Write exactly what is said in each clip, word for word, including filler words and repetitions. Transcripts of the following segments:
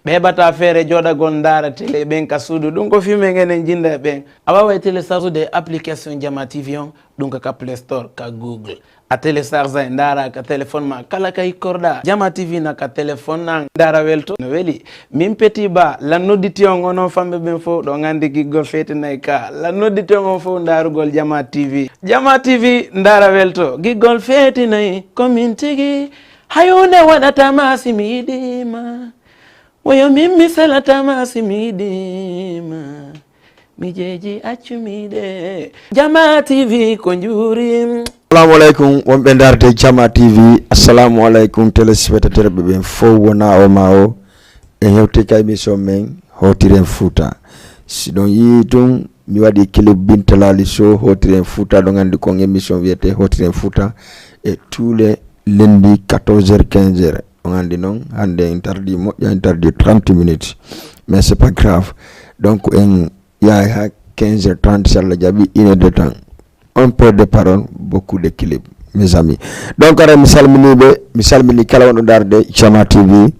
Ɓe heɓata feere jooɗagol ndaara télé ɓen ka suudu, ɗum ko filme ngen en jinda e ɓen. A waaway télécharge de application Jama T V on, ɗum ka, ka Play Store, ka Google. A télécharge e ndaara ka téléphone ma, kala ka ikkorɗa. Jama T V na ka téléphone an. Ndaara welto, no weli. Min Petit Ba, la nodditi on onon famɓe ɓen fof, ɗo ngandi giggol feetinay ka. La nodditi on on fof ndaarugol Jama T V. Jama T V, ndaara welto, giggol feetinay, ko min tigi. Hay huunde waɗata ma si mi yiɗi ma. Woyo min mi selata ma si mi yiɗi ma. Mi jeeji accu mi de. Jama T V ko njuuri. Assalamu alaikum, wonɓe ndaarde Jama T V. Assalamu alaikum, téléspectateur ɓe ɓen fof wona o ma o. En hewti ka émission men, Hootiren Fuuta. Si ɗon yii tun, mi waɗi clip Binta Laali Show, Hootiren Fuuta, ɗon anndi kon émission wiyete Hootiren Fuuta. E tous les lundis, quatorze heures, quinze heures. On anndi non, hannde en tardi moƴƴa, en tardi trente minutes. Mais c'est pas grave. Donc, en yahay ha quinze heures trente, si Allah jaɓi, une heure de temps. On perd de parole, beaucoup de clips, mes amis. Donc, ara mi salmini ɓe, mi salmini kala wonɗo ndaarde Jama T V.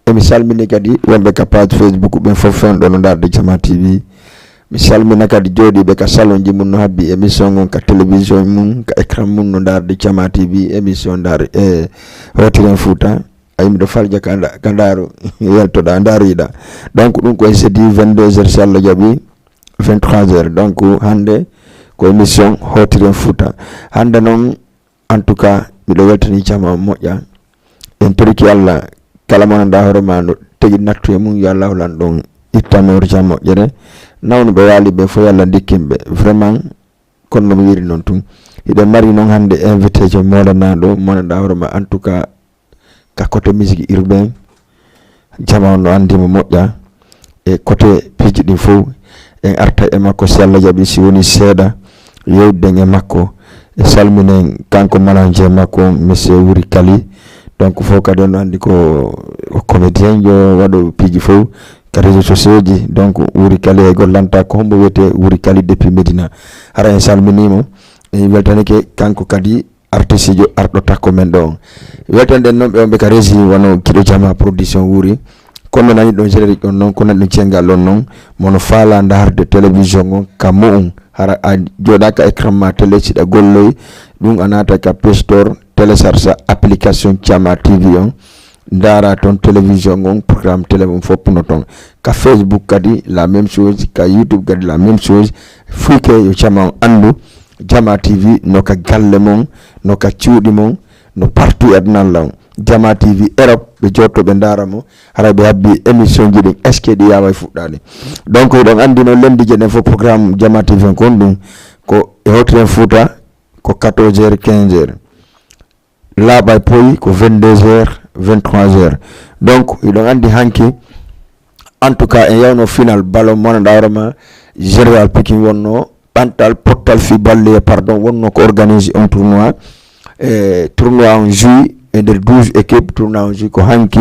E mi salmini kadi wonɓe ka page Facebook ɓen fof, fen ɗo no ndaarde Jama T V. Mi salmina kadi jooɗiiɓe ka salonji mum no habbi émission on, ka télévision mum, ka écran mum no ndaarde Jama T V, émission ndaar e Hootiren Fuuta. Ayi, miɗo falja ka nda-, ka ndaaru yaltoɗa, ndaaru yiɗa. Donc, ɗum ko e jeudi vingt-deux heures, si Allah jaɓi, vingt-trois heures. Donc, hannde ko émission Hootiren Fuuta. Hannde noon, en tout cas, miɗo weltani jama on moƴƴa. En toriki Allah, kala mo nanda hoore ma no tegi nattu e mum, yo Allah holan ɗon ittanoor jam moƴƴere. Nawnuɓe waali ɓe fof, yo Allah ndikkin ɓe. Vraiment, kono no mi wiiri noon tun. Hiɗen mari noon hannde invité jo moolanaɗo, mo nanda hoore ma, en tout cas, ka côté musique urbain, jama on no anndi mo moƴƴa. E côté piiji ɗin fof, en arta e makko, si Allah jaɓi, si woni seeɗa, yewtiden e makko. E salminen kanko manager makko on, monsieur Wuri Kali. Donc, fof kadi on no anndi ko, ko comédien jo, waɗo piiji fof ka réseaux sociaux ji. Donc, Wuri Kali e gollanta ko hombo wiyete Wuri Kali depuis Médina. Hara en salminimo, en weltanike kanko kadi artiste jo arɗo takko men ɗo on. Weltanɗen noon ɓe wonɓe ka régie, wano Kiɗo Jama Production Wuri. Kono nani ɗon générique on noon, kono nani ɗon cengal on noon, mono faala ndaarde télévision on ka mu'un. Hara a jooɗaka écran ma télé, siɗa golloy, ɗum a naata ka Play Store, télécharge application Jama T V on, ndaara toon télévision on, programme télé on fof no toon. Ka Facebook kadi la même chose, ka YouTube kadi la même chose. Fuyke yo jama on anndu, Jama T V no ka galle mon, no ka cuuɗi mon, no partout e aduna Allah on. Jama T V Europe, ɓe jotto ɓe ndaara mo, haray ɓe habbi émission ji ɗin, est-ce que ɗi yaway fuɗɗaade? Donc, hiɗon anndi noon lendije ɗen fof programme Jama T V on ko honɗum? Ko e Hootiren Fuuta, ko quatorze heures, quinze heures. Laaɓa e poyi ko vingt-deux heures, vingt-trois heures. Donc, hiɗon anndi hanki, en tout cas, en yawno final ballon, mo nanda hoore ma, Général Pikin wonno, Ɓantal Pottal fii Balliye, pardon, wonno ko organise on tournoi. E tournoi on joue e nder douze équipes, tournoi on joue ko hanki,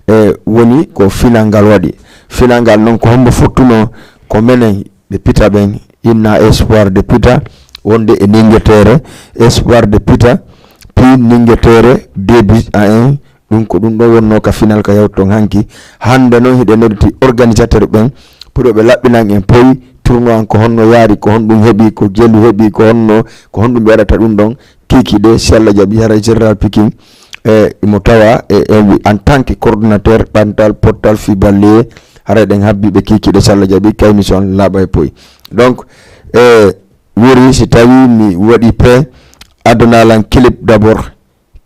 e woni ko final ngal waɗi. Final ngal noon ko hombo fottuno? Ko menen ɓe Pita ɓen, inna Espoir de Pita, wonde e Ningetere, Espoir de Pita, puis Ningetere deux buts à un. Ɗum ko ɗum ɗo wonno ka final ka yawton hanki. Hannde noon hiɗen nodditi organisateur ɓen pour ɓe laɓɓinan en poyi tournoi on ko honno yaari, ko honɗum heɓi, ko jelu heɓi, ko honno, ko honɗum ɓe waɗata ɗum ɗon. Kikiɗe, si Allah jaɓi, haray Général Pikin, e, mo tawa, e, e, en tant que coordonnateur Ɓantal Pottal fii Balliye, haray ɗen habbi ɓe kikiɗe, si Allah jaɓi, ka émission laaɓa e poyi. Donc, e, Wuri, si tawi mi waɗi prêt, addonalan clip d'abord,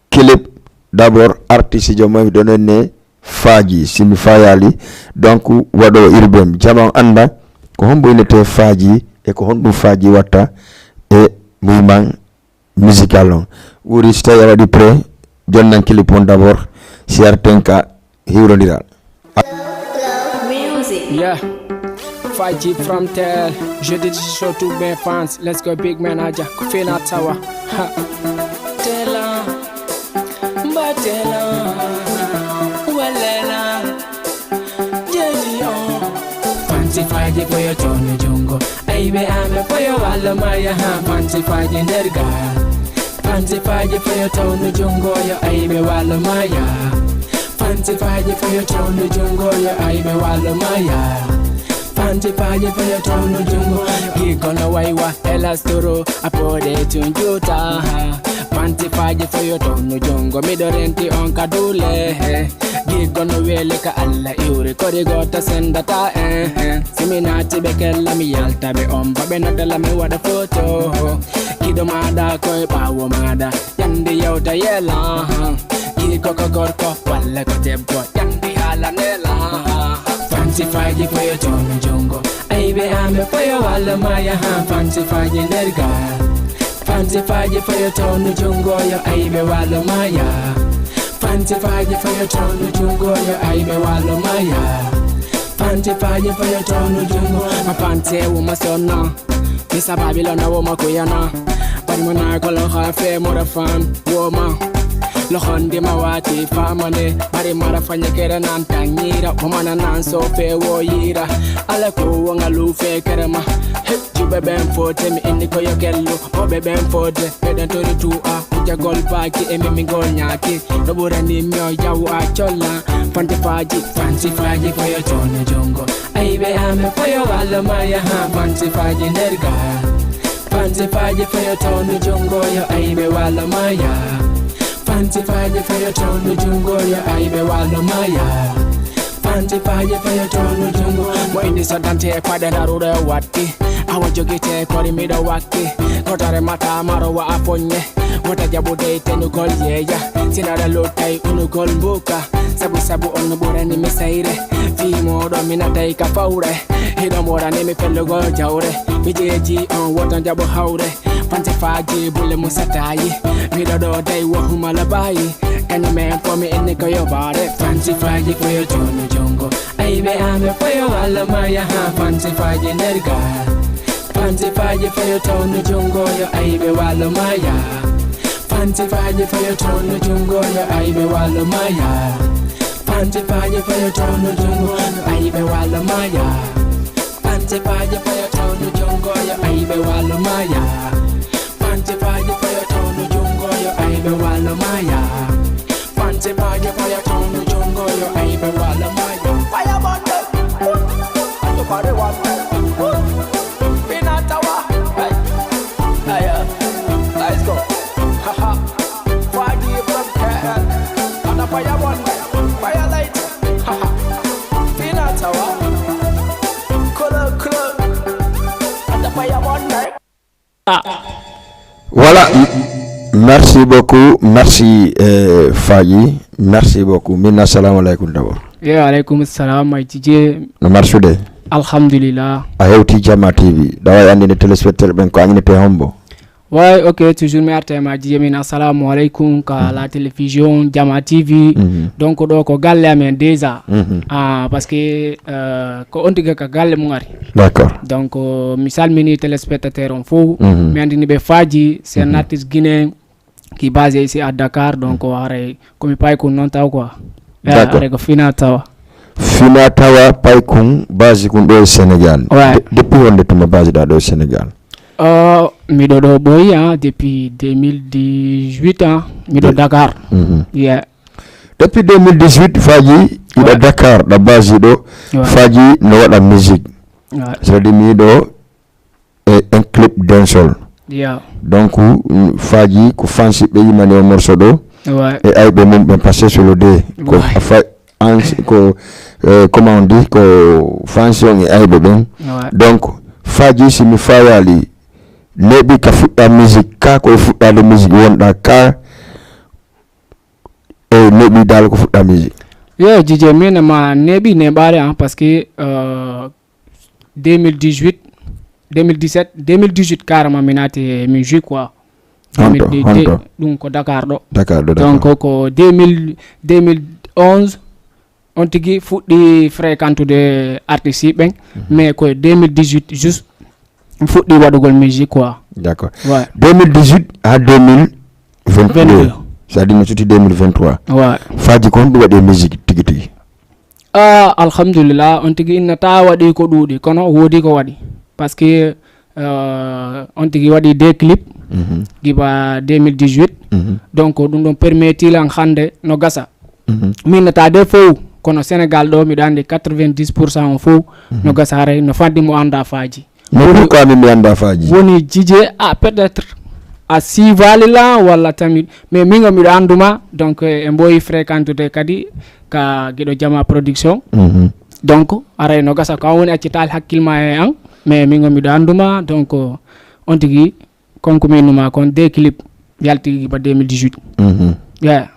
clip d'abord, artiste jo mo mi ɗon enne faaji, si mi faayaali, donc waɗo urbain, jama on annda ko hombo innete faaji e ko honɗum faaji watta e mouvement musical on. Wuri, si tawi a waɗi prêt, jonnan clip on d'abord, si arten ka hiwrondiral. Music. Yeah. Faji from Tel, je dis show to ben fans. Let's go big manager, Kufina Tower. Ha. Tela, Batela, Walela, Jeji on. Fancy Faji for your Tony Jungo. Aibe ame for your Walamaya. Ha, Fancy Faji Nerga. Fancy Faji for your Tony Jungo. Yo, Aibe Walamaya. Fanti faji for your tone jungo your aibe walo maya. Fanti faji for your tone jungo. Gigono waiwa elastoro apode tunjuta. Fanti faji for your tone jungo midorenti on kadule. Gigono wele ka alla iuri kori gota sendata eh. Siminati be kella mi yalta be on babe nadala mi wada foto. Kido mada koi bawo mada. Yandi yewta yela. Kii koko gorko walla ko debbo yandi hala nela. Fanti faji for your tone jungo. Aibe ame for your walla maya ha fanti faji nerga. Fanti faji for your tone jungo your aibe walla maya. Fanti faji for your tone jungo your aibe walla maya. Fanti faji for your tone jungo. Ma fanti e wuma sona. Misa Babylon na woma kuyana. Bari mana kolo ha fe mora fan woma. Lo hondi ma wati famane. Bari mara fanya kere nan tangira. Woma na nan so fe wo yira. Ala ko wonga lu fe kere ma. Hey, jube ben fote mi indi ko yo kellu. Obe ben fote. Beden tori tu a. Uja gol baki e mi mi gol nyaki. No bura ni mi o yawu a chola. Fanti faji, fanti faji for your tone jungo. Aibe ame for your walla maya ha fanti faji nerga. Fanti faji for your tone jungo your aibe walla maya. Fanti faji for your tone jungo your aibe walla maya. Fanti faji for your tone jungo. Mo indi sodante e pade narure watti. Awa jogite kori mido wakki. Kotare mata maro wa aponye. Wata jabu dai tenugol yeya. Sinada lotai unugol mbuka. Sabu sabu on ɓurani mi sayre. Fii moɗo mi natai ka fawre. Hiɗo moɗani mi fellugol jawre. Mi jeeji on woto jaɓo hawre. Fanti faji bulle mo satayi. Miɗo ɗo dai wahuma labayi. Kani men ko mi inni ko yobare. Fanti faji ko yo joni jongo. Aibe ame for your walla maya ha fanti faji nerga. Fanti faji for your tone jungo your aibe walla maya. Fanti faji for your tone jungo your aibe wala maya. Fanti faji for your tone jungo your aibe wala maya. Fanti faji for your tone jungo your aibe wala maya. Fanti faji for your tone jungo your aibe wala maya. Fanti faji for your tone jungo your aibe wala maya. Fire burn them. Put, put, put, put, put. Pinatawa. Hey. Hey, uh, let's go. Ha ha. Fagi from K L. And a fire one. Fire light. Ha ha. Pinatawa. Color, color. And a fire one. Ah. Voilà. M- Merci beaucoup. Merci, euh, Fagi. Merci beaucoup. Min assalamu alaikum d'abord. Yo aleykum salam ay tije. No marsude. Alhamdulillah. A hewti Jama T V. Dawa e andinde téléspectateur ɓen ko añinete hombo. Way, ok, toujours mi arta e ma jiye min assalamu aleykum ka la télévision Jama T V. Donc ɗo ko galle amen déjà. Ah, parce que euh, ko on tigi ka galle mum ari. D'accord. Donc euh, mi salmini téléspectateur on fof. Mi andini ɓe Fagi, c'est un artiste guinéen qui basé ici à Dakar, donc haray ko mi paykun noon taw quoi. D'accord. Haray ko fina tawa. Fina tawa paykun base kun ɗo e Sénégal. Ouais. De- depuis wonde tuma base ɗa ɗo e Sénégal. Euh, miɗo ɗo ɓooyi hein, depuis deux mille dix-huit ans, miɗo Dakar. Yeah. Depuis deux mille dix-huit Fagi iɗa Ouais. Dakar ɗa base ɗo. Ouais. Fagi no waɗa musique. Ouais. C'est-à-dire miɗo e un clip dancehall. Yeah. Donc mm, Fagi ko fansi ɓe yimani o morceau ɗo. Ouais. E ayɓe mum ɓen passé sur le deux. Ko Ouais. fa ans ko euh, comment on dit ko fansi on e ayɓe ɓen. Ouais. Donc Fagi si mi fayali neeɓi ka fuɗɗa musique ka koye fuɗɗade musique wonɗa ka e neeɓi dal ko fuɗɗa musique. Yo jije min ma neeɓi neeɓaali hein, parce que euh, deux mille dix-huit, deux mille dix-sept, deux mille dix-huit carrément mi naati e musique quoi. Honto, Deux mille dix, honto? Ɗum ko Dakar ɗo. Dakar ɗo Donc Dakar. Ko deux mille, deux mille onze on tigi fuɗɗi fréquentude artiste ɓen. Mais ko deux mille dix-huit juste fuɗɗi waɗugol musique quoi. D'accord. Ouais. Deux mille dix-huit ha deux mille vingt-deux. Vingt-deux. C'est-à-dire no suti deux mille vingt-trois. Ouais. Fagi ko honɗum waɗi e musique tigi tigi. Ah, alhamdulillah, on tigi innata waɗi ko ɗuuɗi kono woodi ko waɗi. Parce que euh, on tigi waɗi deux clip giba deux mille dix-huit. Donc ɗum ɗon permettilan hannde no gasa. Mhm. Min nata de fow, kono Sénégal ɗo miɗo anndi quatre-vingt-dix pour cent on fow no gasa haray no faddi mo annda Faaji. Mais pourquoi min mi annda Faaji? Woni jije a peut-être a siivaali la walla tamit, mais min o miɗo annduma, donc e mboyi fréquentude kadi ka giɗo jama production. Mhm. Donc aray no gasa ko an woni accitaali hakkille ma e an, mais min o miɗo annduma, donc on tigi, comme ko min numa kon deux clip yalti ba deux mille dix-huit. Mhm. Yeah.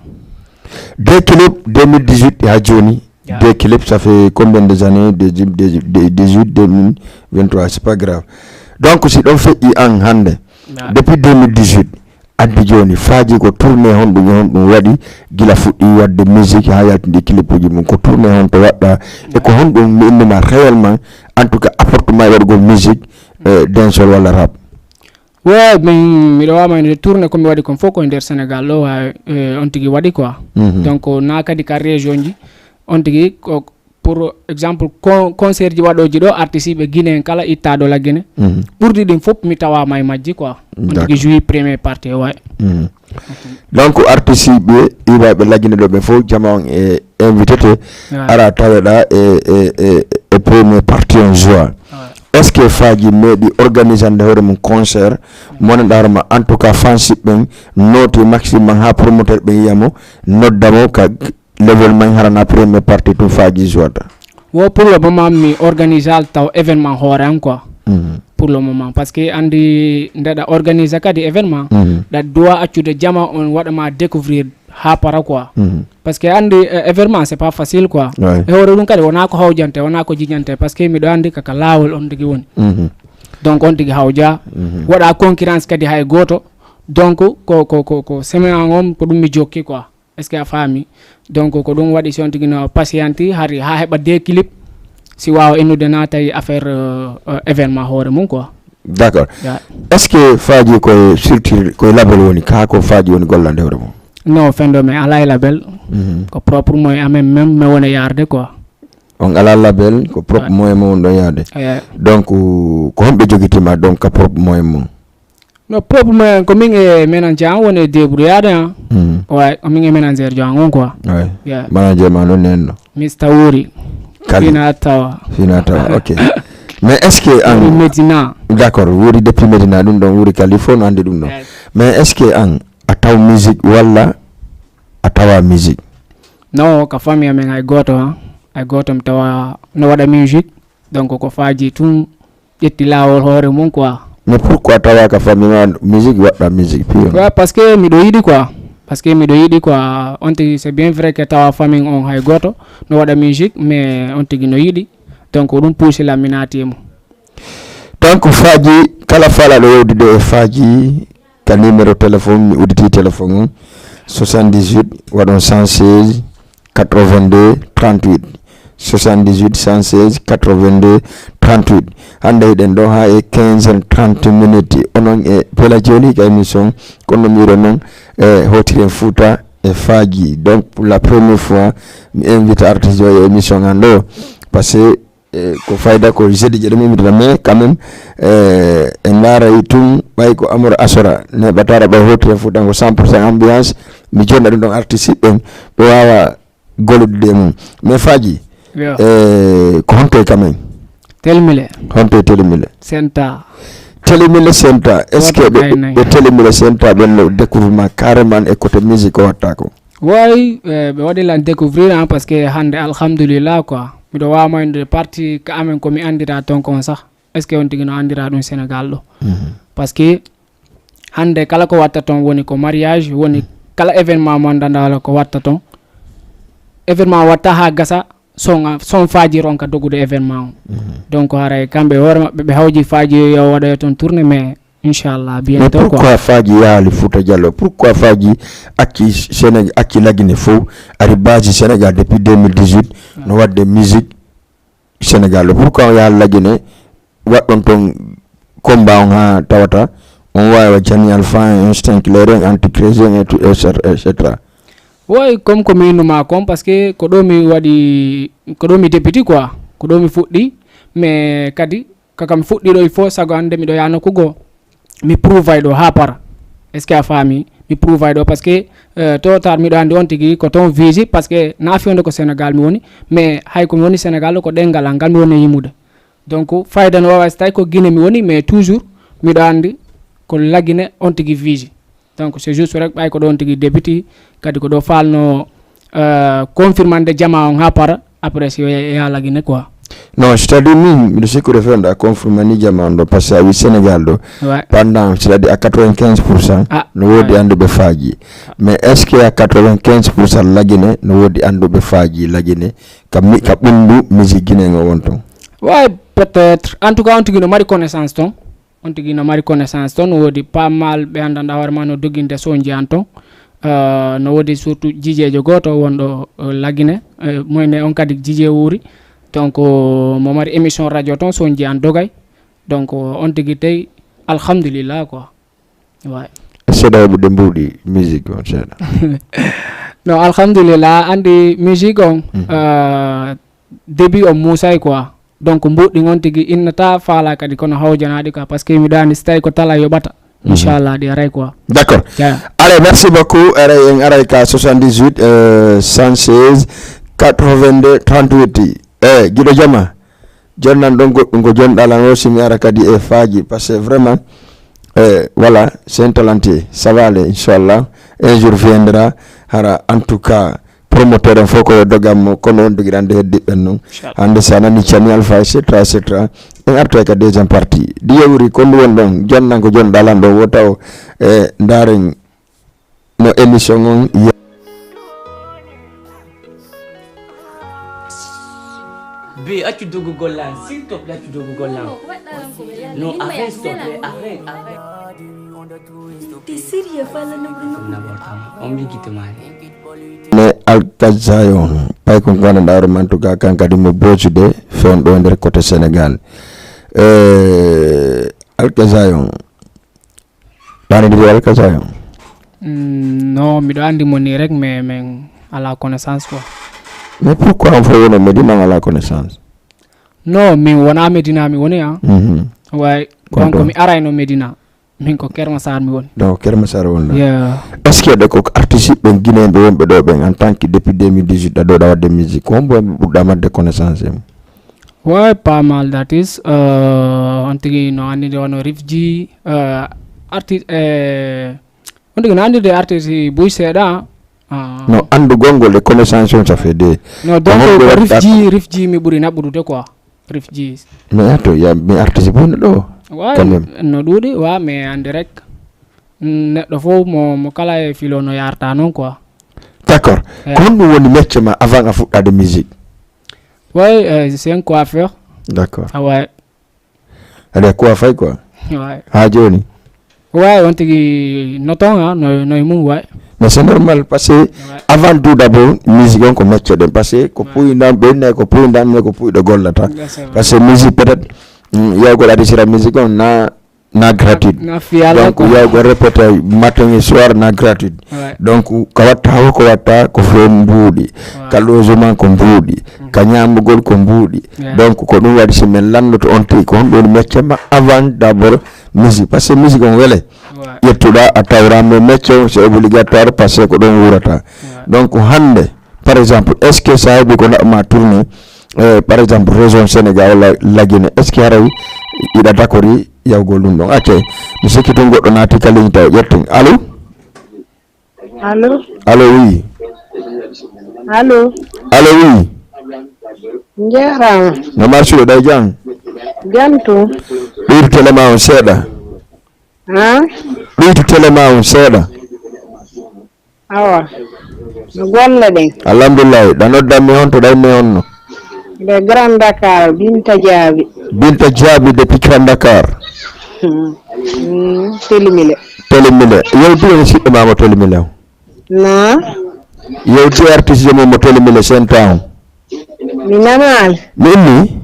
Deux clips deux mille dix-huit ha joni. Yeah. Deux clips, ça fait combien des années? Dix-huit, deux mille vingt-trois, c'est pas grave. Donc si ɗon feƴƴi an hannde, yeah, depuis deux mille dix-huit, addi joni Faaji ko tournée honɗum e honɗum waɗi gila fuɗɗi wadde musique ha yaltindi clipuji mum? Ko tournée honto waɗɗa e ko honɗum mi innuma réellement, en tout cas apportement e waɗugol musique, euh, dancehall walla rap? Ouais, min miɗo wama inde tourné komi waɗi kon fof ko e nder Sénégal ɗo ha, eh, on tigi waɗi quoi. Mhm. Donc na kadi ka région ji on tigi ko pour exemple con- concert ji waɗoji ɗo artiste ɓe Guinée en kala ittaɗo la Guinée. Mhm. Ɓurdi ɗin fof mi tawama e majji quoi. On tigi d'accord. Jouit première partie, ouais. Mhm. Donc artiste ɓe iwaɓe la Guinée ɗo ɓe fof jama on e invité te, ouais, ara taweɗa e, e, e, e première partie on joie. Ouais. Est ce que Faaji meeɗi organisande hoore mum concert mo nanɗa hoore ma, en tout cas fansiɓe ɓen nooti maximum ha promoteur ɓe yiyamo noddamo ka level man harana première partie tun Faaji jouata? Wo pour le moment mi organise al taw événement hoore an quoi. Mhm. Pour le moment parce que andi ndeɗa organise kadi événement, mhm, ɗa doit accude jama on waɗama découvrir ha para quoi. Mhm. Parce que andi, eh, événement c'est pas facile quoi. Ouais. E hoore ɗum kadi wona ko hawjante, wona ko jiñante parce que miɗo andi kaka lawol on tigi woni. Mhm. Donc on tigi hawja, mhm, waɗa concurrence kadi hay goto. Donc ko ko ko ko semaine an on ko ɗum mi jokki quoi. Est ce que a faami? Donc ko ɗum waɗi si on tigi no patienti hari ha heɓa deux clip si wawa innude na tawi affaire, euh, euh, événement hoore mum quoi. D'accord. Ya. Est ce que Faaji koye structure koye label woni ka ko Faaji woni gollande hoore mum? Non, fendo mais ala e label. Mhm. Ko propre moyen amen même mais wona yarde quoi. On ala label, ko propre, ouais, moyen mo wonɗon yaade. Eh. Donc ko homɓe jogitima donc ka propre moyen mum? No propre moyen ko min e manager an woni e débrouillade an. Mhm. Ouais, ko min e manager jo an on quoi. Ouais. Yeah. Manager ma non nenno. Mister Wuri. Kali. Fina tawa. Fina tawa, ok. Mais est ce que an Wuri Medina. D'accord, Wuri depuis Medina ɗum ɗon Wuri Kali fof no andi ɗum ɗon. Yes. Mais est ce que an a taw musique walla a tawa musique? Non, ka famille amen hay goto ha. Hay goto mi tawa no waɗa musique. Donc ko Faaji tun ƴetti lawol hoore mum quoi. Mais pourquoi tawa ka famille ma musique waɗɗa musique pure? Ouais, parce que miɗo yiɗi quoi. Parce que miɗo yiɗi quoi. On tigi c'est bien vrai que tawa famille on hay goto no waɗa musique mais on tigi no yiɗi. Donc ko ɗum pousse lam mi naati e mum. Donc Faaji kala falaɗo yewdude e Faaji ka numéro téléphone mi udditi téléphone on soixante-dix-huit waɗon cent seize quatre-vingt-deux trente-huit, soixante-dix-huit cent seize quatre-vingt-deux trente-huit. Hannde hiɗen ɗo ha e quinze heures trente minutes onon e Pela Joli ka émission kono miro non e Hotiren Fouta e Faaji. Donc pour la première fois mi invite artiste o e émission an ɗo parce que e ko fayda ko jeudi je ɗum imitata mais quand même e en ndaray tun ɓay ko amor asora neɓatara ɓay hotire fuɗɗan ko cent pour cent ambiance mi jonɗa ɗum ɗon artiste ɓen ɓe wawa gollude ɗe mum mais Faaji e ko honto e quand même telmile honto e telmile senta telmile senta est ce que ɓe telmile senta ɓen no découvre ma carrément e côté musique o watta ko Woy, eh, ɓe waɗi lan découvrir an parce que hannde alhamdulillah quoi miɗo wawma inde parti ka amen ko mi andira ton kon sah est ce que on tigi no andira ɗum sénégal ɗo parce que hannde kala ko watta ton woni ko mariage woni kala événement mo andanda wala ko watta ton événement watta ha gasa son son faji ronka dogude événement on donc haray kamɓe hoore maɓɓe ɓe hawji faji yo waɗoya ton tourné mais Inchallah mais bientôt quoi. Pourquoi Faaji yaali Fouta Diallo pourquoi Faaji acci Sénégal acci Lagine fof ari base Sénégal depuis deux mille dix-huit no wadde musique Sénégal ɗo pourquoi o yaha Lagine waɗɗon toon combat on haa tawata on waawa Jani Alpha en Instinct Clair en Anti Crazy en et tout et cetera et cetera. Woy comme ko mi innuma kon parce que ko ɗo mi waɗi ko ɗo mi débiti quoi ko ɗo mi fuɗɗi mais kadi Kaka mi fuɗɗi ɗo il faut sago hannde miɗo yaha nokku goo mi prouva e ɗo haa para est ce que a faami Mi prouve ay ɗo, parce que, euh, to tar miɗo anndi on tigi ko toon visi, parce que na fiyonde ko Sénégal mi woni, mais hay ko mi woni Sénégal ɗo, ko ɗenngal am ngal mi woni e yimude. Donc, fayda no wawa so tawi ko Guinée mi woni, mais toujours miɗo anndi ko Lagine on tigi visi. Donc, c'est juste rek ɓay ko ɗon tigi débiti, kadi ko ɗo falno, euh, confirmande jama on ha para, après si yo ya-, ya Lagine quoi. Non, c'est-à-dire min, miɗo sikkude fewnde a confirmani jama on ɗo, parce que a wi Sénégal ɗo, Ouais. pendant, c'est-à-dire à quatre-vingt-quinze pour cent, Ah, no woodi ouais. annduɓe faaji. Mais est-ce que à quatre-vingt-quinze pour cent Lagine, no woodi annduɓe faaji Lagine, ka mi-, ka ɓunndu musique Guinée ngo won ton? Ouais, peut-être. En tout cas, on tigi no mari connaissance ton. On tigi no mari connaissance ton. No woodi pas mal ɓe anndanɗa hoore ma no doginde sonji an ton. Euh, no woodi surtout jijeejo gooto wonɗo, euh, Lagine. Euh, moyne on kadi jije wuuri. Donc, euh, mo mari émission radio ton, sonji an dogay. Donc, euh, on tigi tey, alhamdulillah, quoi. Ouais. Seeɗa heɓude mbuuɗi musique on seeɗa. Non, alhamdulillah, anndi musique on, Mhm. euh, début on muusay quoi. Donc, mbuuɗi on tigi innata faala kadi kono hawjanaɗi quoi. Parce que miɗo anndi si tawi ko tala yoɓata. Mhm. Inchallah, ɗi aray quoi. D'accord. Yeah. Allez, merci beaucoup. Aray, en aray ka soixante-dix-huit, euh, cent seize, quatre-vingt-deux, trente-huit. Eh, giɗo jama. Jonnan ɗon goɗɗum ko jonɗalan o, si mi ara kadi e faaji, parce que vraiment, eh, voilà, c'est un talentueux. Ça va aller, inchallah. Un jour viendra, hara, en tout cas, promoteur en fof ko yo dogam mo, kono on dogiɗande heddiɓe ɓen noon. Inchallah. Hannde sa nani Cani Alpha, et cetera, et cetera. En artoy ka deuxième partie. Di yewri ko ndu won ɗon, jonnan ko jonɗalan ɗo, wota o, eh, ndaren no émission on ye- Be, accu dogugol lan, s'il te plaît, accu dogugol lan. Non, arrête, s'il te plaît, arrête, arrête. T'es sérieux, fala no, no. N'importe quoi. On me dit que t'es mal. Ne Alkazayon, pay ko ngana daro man to ga kan kadi mo bojude fen ɗo nder côté Sénégal. Euh, Alkazayon, Ɗaani ɗiɗi walla ka sayon? Mm, non, miɗo anndi mo nii rek, mais min alaa connaissance quoi. Mais pourquoi on fof wona Médina, on alaa connaissance? Non, min wonaa Médina mi woni, ah. Mhm. Ouais, donc mi arayno Médina. Min ko Keur Massar mi woni. Donc Keur Massar won ɗo. Yeah. Est-ce que ɗo ko artiste ɓen Guinéen ɓe wonɓe ɗo ɓen en tant que depuis deux mille dix-huit ɗa ɗo ɗa waɗde musique? Ko hombo ɓe ɓurɗa madde connaissance en? Ouais, pas mal d'artistes. Euh, on tigi no anndi nde wano Rifji, euh, artiste, euh, on tigi no anndi nde artiste buy seeɗa, ah. Ah. No anndugol ngol e connaissance on, ça fait deux. No, donc ko Rifji, Rifji mi ɓuri naɓudude quoi. Rifji. Mais attends, ya, mais artiste buy no ɗo. Ouais, quand même. No ɗuuɗi, wa, mais anndi rek. Mm, neɗɗo fof mo, mo kala e filo no yarta noon quoi. D'accord. Eh. Ko honɗum woni métier ma avant a fuɗɗaade musique? Ouais, euh, c'est un coiffeur. D'accord. Ah ouais. Aɗa coiffer quoi? Ouais. Haa jooni? Ouais, on tigi no toon, ah, no, no e mum, ouais. Mais c'est normal, parce que avant tout d'abord, musique on ko métier ɗen, parce que ko puuyndam, ɓe inna ko puuyndam, mais ko puuyɗo gollata. Parce que musique peut-être, mm, yawgol adisira musique on na na gratuit. Na, na fiyaala. Donc quoi. Yawgo répété matin et soir na gratuit. Ouais. Donc ka watta o ko watta ko fof mbuuɗi. Ouais. Ka logement ko mbuuɗi. Mm. Ka ñaamugol ko mbuuɗi. Yeah. Donc ko ɗum waɗi si min lanndoto on tigi ko honɗum woni métier ma avant d'abord musique. Parce que musique on wele. Ouais. Ƴettuɗa a tawra mais métier on c'est obligatoire parce que ko ɗon wuurata. Ouais. Donc hannde, par exemple, est-ce que sa heɓi ko naɓma tourné, eh, par exemple, région Sénégal walla La Guinée, est-ce que haray iɗa dakori yawgol ɗum ɗon? Acce, mi sikki tun goɗɗo naati ka ligne taw, ƴetten. Allo? Allo? Allo, oui. Allo? Allo, oui. Njaaraama. No marsuɗo ɗay jam? Jam tun. Ɗuytu télé ma on seeɗa. Han? Ɗuytu télé ma on seeɗa. Awa. No golle ɗen? Alhamdulillahi. Ɗa noddan mi on to ɗay mi honno? De Grand Dakar, Binta Jaabi. Binta Jaabi depuis Grand Dakar. Hmm. Hmm, Telimile. Telimile. Yewtu e siɗɗo ma mo Telimile o. Na? Yewtu e artiste mo mo Telimile Saint Town. Mi nanaali. Mi inni?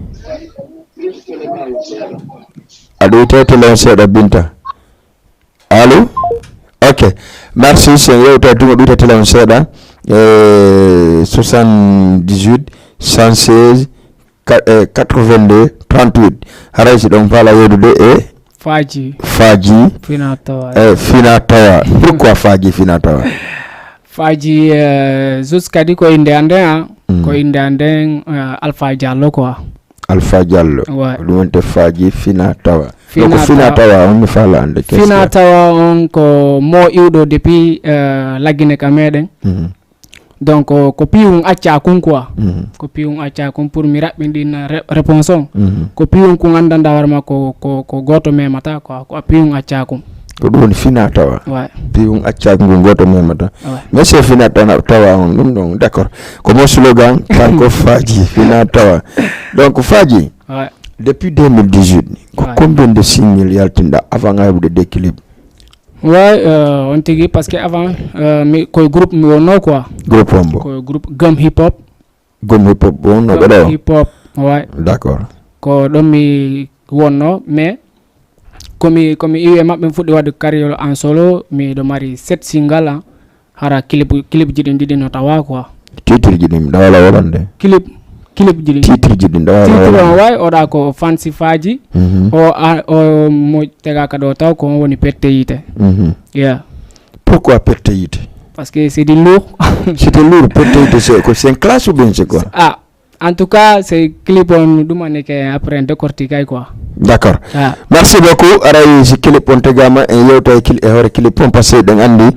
Aɗa ɗuyta télé on seeɗa Binta. Allo? Ok. Merci, sen yewta tungo ɗuyta télé on seeɗa. Eh, soixante-dix-huit, cent seize, ka-, eh, quatre-vingt-deux, trente-huit. Haray si ɗon faala yewtude e Faji. Faji. Fina tawa. Eh, fina tawa. Pourquoi Faji fina tawa? Faji, eh, juste kadi ko inde an nden, ah. Mm. Ko inde an nden, eh, Alpha Diallo quoi. Alpha Diallo. Ouais. Ɗum wonte Faji fina tawa. Fina tawa. Fina tawa on mi faala ande. Fina tawa on ko mo iwɗo depuis, eh, laggine ka meɗen. Mm. Donc ko piwum acca kun quoi. Mm. Ko piwum acca kun pour mi raɓɓinɗin réponse on. Mm. Ko piwum kun andanɗa warma ko ko ko goto memata quoi, ko piwum acca kun. Ko ɗum woni fina tawa. Ouais. Piwum acca kun ko goto memata. Ouais. Mais c'est fina tawa on ɗum ɗon, d'accord. Ko mo slogan kanko Faji fina tawa. Donc Faji. Ouais. Depuis deux mille dix-huit ni ko combien de single yaltinɗa avant nga heɓude des clips? Ouais, euh, on tigi parce que avant, euh, mi koye groupe mi wonno quoi. Groupe hombo? Koye groupe Gum Hip Hop. Gum Hip Hop wonno ɓe ɗo? Hip Hop, ouais. D'accord. Ko ɗon mi wonno mais komi komi iwi e maɓɓe mi fuɗɗi wadde carrière en solo, miɗo mari sept single, ah. Hara clip clip ji ɗin ɗiɗi no tawa quoi. Titre ji ɗin ɗawala wolande? Clip clip ji ɗin. Titre ji ɗin ɗawala wolande? Titre on way oɗa ko fansifaji. Mm -hmm. O a o mo tegaka ɗo taw ko on woni pette yite. Mm -hmm. Yeah. Pourquoi pette yite? Parce que c'est du lourd. C'est du lourd, pette yite c'est quoi? C'est un clash ou bien c'est quoi? Ah, en tout cas c'est clip on ɗum aneke après décortiquer quoi. D'accord. Ah. Merci beaucoup. Aray si clip on tegama en yewta e hoore clip on parce que ɗen andi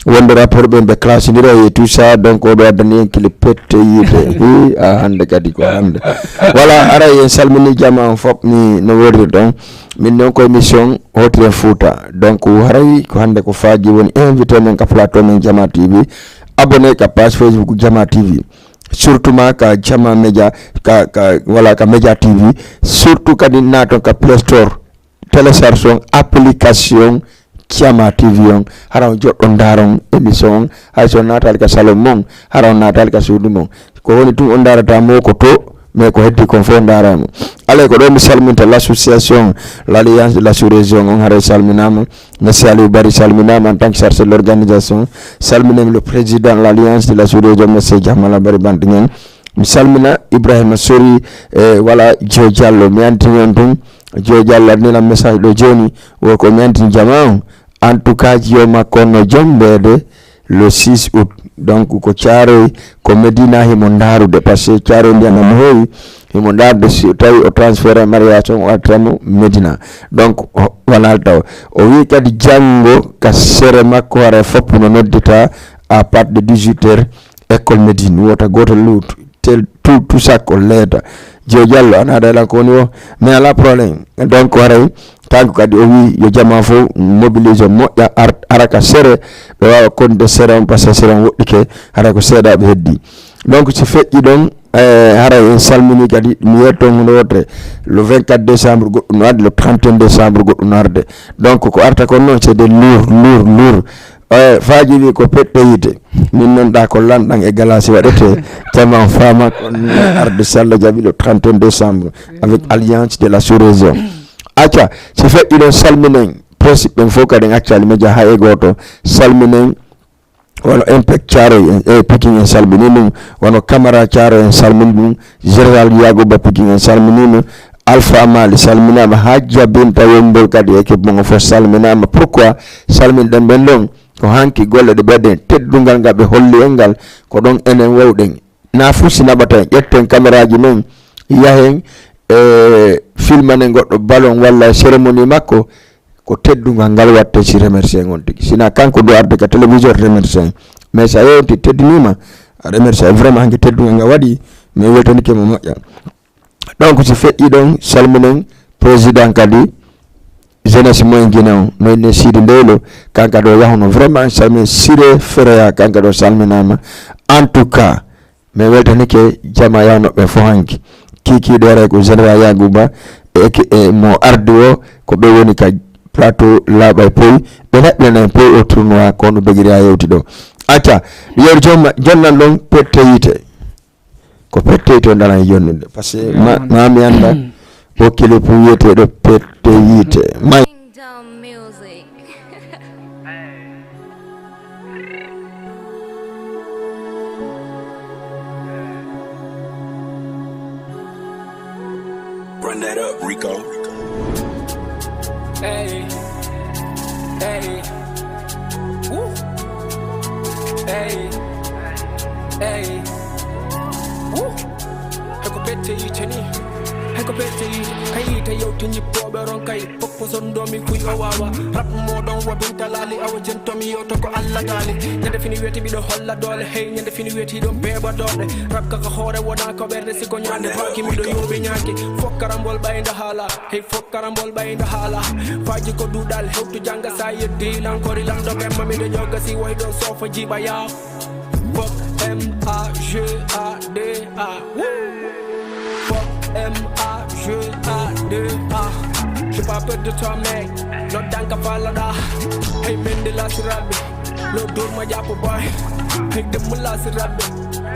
wonde rappeur ɓen ɓe classindira et tout ça, donc oɗo addani en clip pette yite. Hi a hande kadi ko hande. Voilà, aray en salmini jama on fop ni no worir ɗon. Min non ko émission Hotiren Fouta. Donc haray ko hande ko Faji woni invité men ka plateau men Jama T V. Abonné ka page Facebook Jama T V. Surtout ma ka Jama Media ka ka wala ka Media T V. Surtout kadi naton ka Play Store. Télécharge on application Jama T V on, hara on joɗɗo ndaron émission on, hay so on naatali ka salon mon, hara on naatali ka suudu mon. Ko woni tun on ndarata mo ko to, mais ko heddi kon fof ndaramo. Alay ko ɗo mi salminta l'association l'Alliance de la sous-région on, haray salminama. Monsieur Aliou Bari salminama en tant que chargé de l'organisation. Salminen le président de l'Alliance de la sous-région, monsieur Jamala Bari Bantinguen. Mi salmina Ibrahima Sori, e wala Joe Diallo, mi antini on tun. Joe Diallo adni lam message ɗo joni, wo ko mi antini jama on. En tout cas jiyo makko no jombeede le six août. Donc ko Thiaroye, ko Medina himo ndarude, parce que Thiaroye ndiyan no heewi, himo ndarude si tawi o transféré mariage on o artiramo Medina. Donc o wonal taw o wi kadi janngo ka sere makko hara foppu no noddita à partir de dix-huit heures. École Médine wota goto luut tel tout tout ça ko leeta. Joe Diallo ana ada lan ko woni o, mais ala problème. Donc haray kanko kadi o wi yo jama fof mobilise moƴƴa ar ara ka sere, ɓe wawa konde sere on parce que sere on woɗɗike. Haray ko seeɗaɓe heddi. Donc si feƴƴi ɗon, eh, haray en salmini kadi mi yetto hunde wotre. Le vingt-quatre décembre goɗɗum no arde, le trente et un décembre goɗɗum no arde. Donc ko arta kon noon c'est des lourd lourd lourd. Eh, Faji wi ko pette yite. Min noon ɗa ko lanɗan e galasi waɗete. Tellement fama kon arde si Allah jaɓi le trente et un décembre avec Alliance de la sous-région. Acca si feƴƴi ɗon salminen principe ɓen fof kadi en accali media hay e goto. Salminen wano impec caroy en e pikin en salmini ɗum, wano camara caroy en salmini ɗum, général yaguba pikin en salminima. Alpha mali salminama, hajja binta yombol kadi équipe mon o fof salminama. Pourquoi salminɗen ɓen ɗon? Ko hanki golle ɗe ɓeɗen, teddungal ngal ɓe holli en ngal, ko ɗon enen wawɗen. Na fuu si naɓata en, ƴetten kameraji men, yahen e filmanen goɗɗo ballon walla cérémonie makko. Ko teddungal ngal watte si remercier en on tigi, sina kanko do arde ka télévision remercier en. Mais sa yewti teddinima a remercier vraiment hanki teddungal ngal waɗi. Mais weltanike mo moƴƴa. Donc si feƴƴi ɗon salminen président kadi jeunesse moyen guinéen on no inne sidi ndeylo. Kanka ɗo yahuno vraiment salmin sire fereya kanka ɗo salminama. En tout cas mi weltanike jama yawnoɓe fof hanki. Kikiɗe aray ko général yaguba e, e mo ardi o ko ɓe woni ka plateau laaɓa e poy. Ɓe laɓɓinana en poy o tournoi kono begiri ha yewti ɗo. Acca mi yeru jomma jonnan ɗon pette yite. Ko pette yite o daran e jonnude parce que ma, ma mi anda o kile pou wiyeteɗo pette yite may. Run that up, Rico. Hey, hey, woo. Hey, hey, woo. Heko pette yite ni. Heko pette yite. Kayite yewti nyippooɓe ron kay. Fof ko sondomi kuy o wawa. Rap moɗon wa bintalali awa jentomi yo to ko Allah dali. Nyande fini weti miɗo holla doole. Hey, nyande fini weti ɗon beeba doole. Rap kaka hoore wona ko ɓerde siko nyande baki miɗo yoɓi nyaki. Fof karambol ɓayda haala. Hey, fof karambol ɓayda haala. Faji ko duɗal hewtu janga sa yeddi lankori lando ɓemma miɗo joga si way ɗon sofa jiɓa ya. Fuck M A G A D A. Woo. Fuck M A G A D A. J'ai pas peur de toi, mec. Lo danka fala da. Hey, mende la sirabe. Lo dur ma japo boy. Hey, dem la sirabe.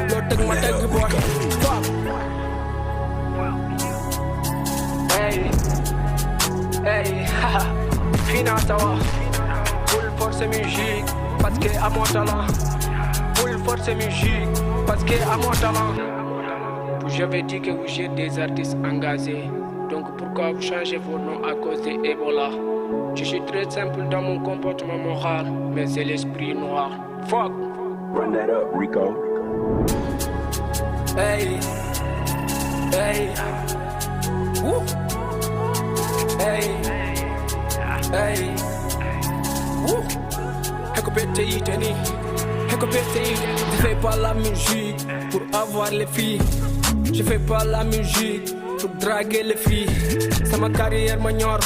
Lo tag ma tag boy. Fuck. Hey, hey, haha. Fina tawa. Full force musique, parce que à mon talent. Full force musique, parce que à mon talent. Vous avez dit que vous êtes des artistes engagés. Donc pourquoi vous changez vos noms à cause de Ebola? Je suis très simple dans mon comportement moral, mais c'est l'esprit noir. Fuck. Run that up, Rico. Hey, hey, woo. Hey, hey, woo. Heko pette yite ni. Heko pette yite. Je fais pas la musique pour avoir les filles. Je fais pas la musique pour draguer les filles. C'est ma carrière, ma ñor.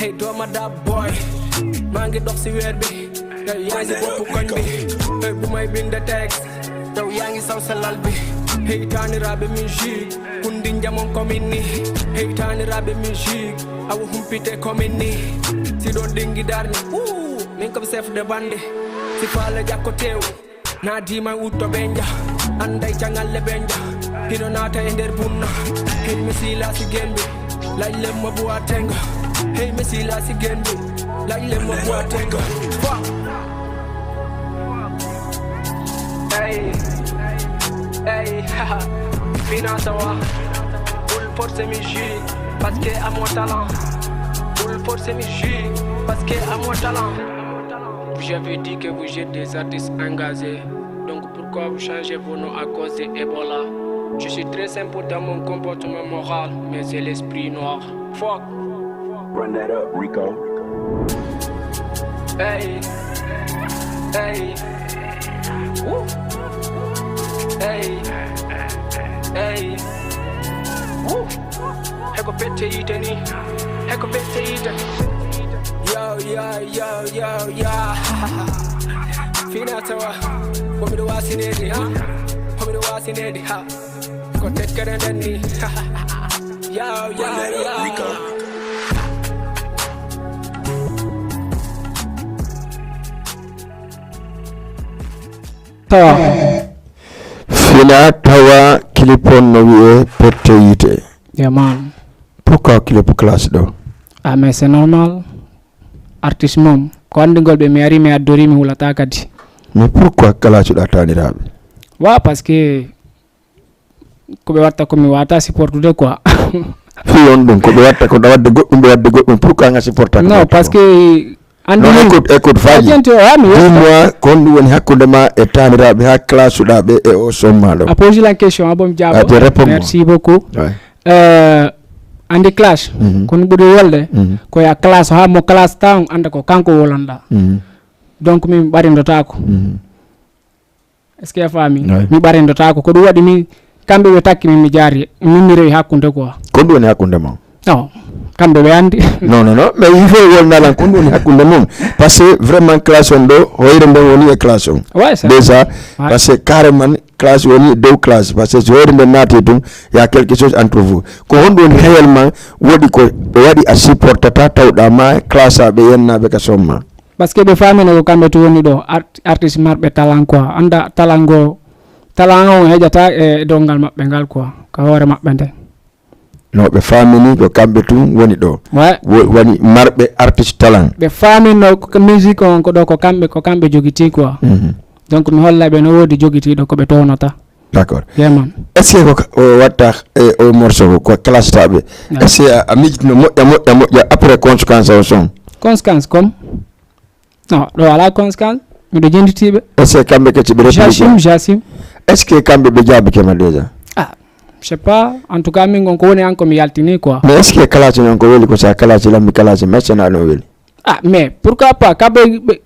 Hey, do ma da boy. Maa ngi dox si weer bi. Yow yaa ngi si boppu koñ bi. Hey, bu may bind texte. Yow yaa ngi saw sa lal bi. Hey, taaniraaɓe musique. Kundi njamon komin ni. Hey, taaniraaɓe musique. Awa humpite komin ni. Si ɗon dingi darni. Woo! Min ko chef de bande. Si faale jakko tew. Naadiima utto ɓe nja, annday caŋalle ɓe nja, hino naata e nder bunna. Hey, mi siila si gembi, laylem mo buwatenga. Hey, mi siila si gembi, laylem mo buwatenga. Fa. Hey, hey, haha. Fina tawa. Full force musique, parce que à mon talent. Full force musique, parce que à mon talent. Vous avez dit que vous êtes des artistes engagés. Donc pourquoi vous changez vos noms à cause de Ebola? Je suis très simple dans mon comportement moral, mais c'est l'esprit noir. Fuck. Run that up, Rico. Hey, hey, woo. Hey, hey, woo. Heko pette yite ni. Heko pette yite. Yo, yo, yo, yo, yo. Fina tawa. Ko miɗo wasinede, ha? Ko miɗo wasinede, ha? Ko tekkere nden ni. Yo, yo, yo. Tawa. Fina tawa clip on no wi'e pette yite. Yeah, man. Pourquoi clip classe ɗo? Ah, mais c'est normal. Artiste mom. Ko anndingol ɓe mi ari, mi addori, mi hulata kadi. Mais pourquoi classe ɗo taaniraaɓe? Wa, parce que ko ɓe watta ko mi wata supportude quoi. Fi on ɗum, ko ɓe watta ko wadde goɗɗum, ɓe wadde goɗɗum. Pourquoi nga supportata? Non, parce que anndi non, écoute, écoute, Fadi. Dis-moi, ko honɗum woni hakkunde ma e taaniraaɓe ha classe ɗa ɓe e o somma ɗo? A pose la question, ah bon, mi jaabo. Ah, tu réponds moi. Merci beaucoup. Ouais. Euh, anndi classe, mhm, kono ɓuri welde, mhm, ko ya classe ha mo classe ta on annda ko kanko wolanda. Mhm. Donc min ɓarindotako. Mhm. Est-ce que a faami? Ouais. Mi ɓarindotaako. Ko ɗum waɗi min, kamɓe ɓe takki min, mi jaari, min mi rewi hakkunde quoi. Ko ɗum woni hakkunde ma? Non, kamɓe ɓe anndi. Non, non, non, mais il faut wolnalan ko ɗum woni hakkunde mum. Parce que vraiment classe on ɗo, hoyre nden woni e classe on. Ouais, ça. Déjà, ouais, parce que carrément classe woni dow classe. Parce que so hoyre nden naati ɗum, y a quelque chose entre vous. Ko honɗum woni réellement woɗi ko ɓe waɗi a supportata tawɗa ma classe aɓe yennaɓe ka somma? Parce que ɓe faamino ko kamɓe tun woni ɗo, art-, artiste marɓe talent quoi. Annda talent ngo, talent on heƴata e donngal maɓɓe ngal quoi, ka hoore maɓɓe nden. No ɓe faamini ko kamɓe tun woni ɗo. Ouais. Wo-, woni marɓe artiste talent. Ɓe faamino ko musique on ko ɗo ko kamɓe, ko kamɓe jogiti quoi. Mhm. Donc mi holla ɓe no woodi jogitiiɗo ko ɓe townata. D'accord. Yeah, man. Est-ce que ko ka- o watta e o morceau ko clashtaɓe? Est-ce que a, a miijitino moƴƴa moƴƴa moƴƴa après conséquence o son? Conséquence comme? Non, ɗo ala conséquence. Miɗo jentitiɓe. Est-ce que kamɓe kadi ɓe répondre? J'assume, j'assume. Est-ce que kamɓe ɓe jaabikema déjà? Ah, je sais pas. En tout cas, min gon ko woni an ko mi yaltini quoi. Mais est-ce que clash non ko weli ko sa clash lammi clash mais c'est na ɗon weli? Ah, mais pourquoi pas? Kamɓe ɓe-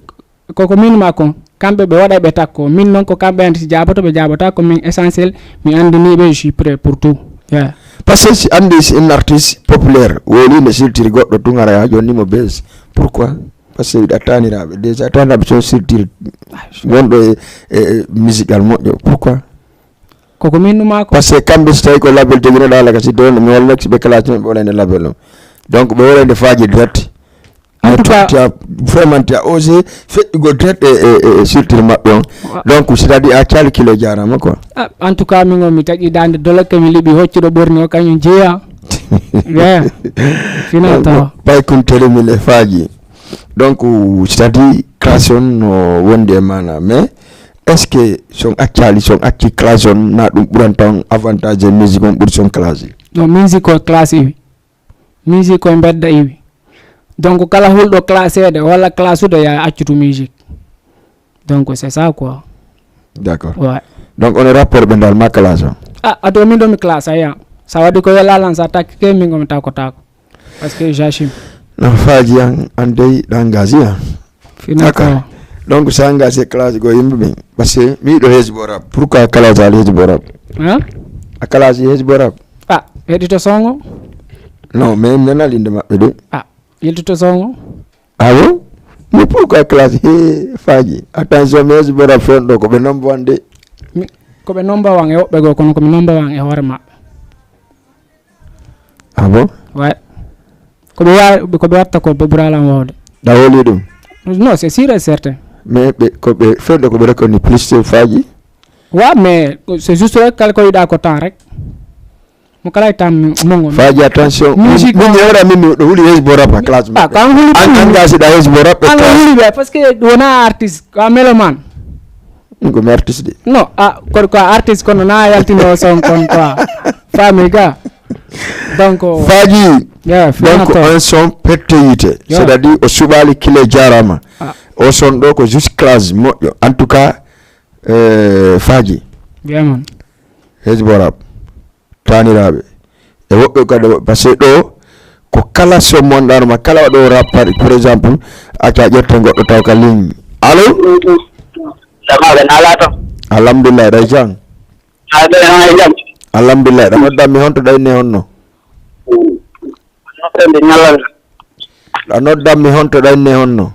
koko min ma kon. Kamɓe ɓe waɗa ɓe takko. Min noon ko kamɓe andi si jaaboto ɓe jaabota ko min essentiel. Mi andiniɓe, je suis prêt pour tout. Yeah. Parce que si andi si un artiste populaire woli nde siltiri goɗɗo tun ara ha jonni mo base. Pourquoi? Parce que wiɗa taniraɓe déjà taniraɓe son siltiri wonɗo e, e, e musical moƴƴo. Pourquoi? Koko min numa ko. Parce que kamɓe so tawi ko label joginoɗa ala ka sidde on mi walla si ɓe clash non ɓe wolande label on. Donc ɓe wolande Faaji direct. En tout cas, Tu as vraiment tu as osé feƴƴugol direct e, e, e, e surtir maɓɓe on. Donc c'est à dire a calcule jarama quoi. Ah, en tout cas, min on mi taƴi dande dolokke mi liɓi hoccuɗo ɓorni o kañum jeeya. Yeah. Fina tawa. Pay kun tele min e Faaji. Donc c'est à dire clash on no wondi e mana mais est-ce que son accali son acci clash on na ɗum ɓuranta on avantage e musique on ɓuri son clash? No musique o clash iwi. Musique koye mbedda iwi. Donc kala hulɗo clashede walla clashude ya accutu musique. Donc c'est ça quoi. D'accord. Ouais. Donc on rapport ɓe dal ma clash on? Ah, ato min ɗo mi clash aya. Sa waɗi ko welalan sa takkike min gomi tako tako. Parce que j'assume. No Faaji an an dey ɗa engagé an. Fina D'accord. Tawa. Donc sa engagé clash go yimɓe ɓen parce que mi yiɗo hesbo rap pourquoi clash al hesbo rap? Hein? A clash hesbo rap? Ah, heɗito songo. Non mais mi nanal inde maɓɓe de. Ah, yiltito songo. Ah bon? Mais pourquoi clash he Faaji? Attention mais hesbo rap fen ɗo ko ɓe number one de. Mi- ko ɓe number one e woɓɓe goo kono ko mi number one e hoore maɓɓe. Ah bon? Ouais. Ko ɓe wawi ko ɓe watta ko ɓe ɓuralan wawde. Ɗa woli ɗum? Non, c'est sûr et certain. Mais ɓe ko ɓe fen ɗo ko ɓe reconnu plus que Faaji? Ouais, mais c'est juste rek kala ko yiɗa ko temps rek. Mo kala e temps mo ngon. Faaji attention. Musique Min on. Yewra min mi ɗo huli hesbo rap a clash. Ah, kan huli An engagé ɗa hesbo rap e an clash. Huli ɓe parce que wona artiste ko a mélomane. Ko mi artiste de. Non, ah, ko ko artiste kono na yaltino son kon quoi. Famille ga. Donc Faaji. Yeah, Donc fina un son pette yite. Yeah. C'est-à-dire o suɓali kile jarama. Ah. O son ɗo ko juste clash moƴƴo. En tout cas euh, Faaji. Yeah, man. Hesbo rap. Taniraɓe. E woɓɓe kadi woɓɓe parce que ɗo ko kala so monɗano ma kala waɗo rap par, par exemple acca ƴetten goɗɗo taw ka ligne. Allo? Jamaɓe nala to. Alhamdulillah ɗay jang. Aɓe no e jam. Alhamdulillah ɗa noddanmi honto ɗa inne honno? Noɗɗonde ñallal. Ɗa noddanmi honto ɗa inne honno?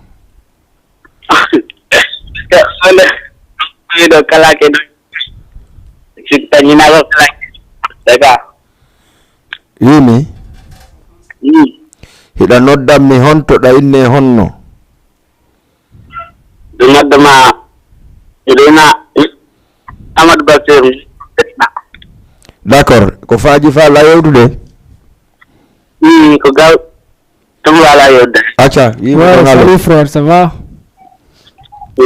Ole. Miɗo kalake ɗo. Sittañinako kalake. Daga. Wimi Mm. Hiɗa noddanmi honto ɗa inne honno? Ɗum noddama. Miɗo ina Amadou Basir. D'accord ko Faaji fa la yewtude? Mm, ko gaw. Ɗum wala yewde. Acca yimi Ouais, ɗon alo. Salut frère, ça va? Jo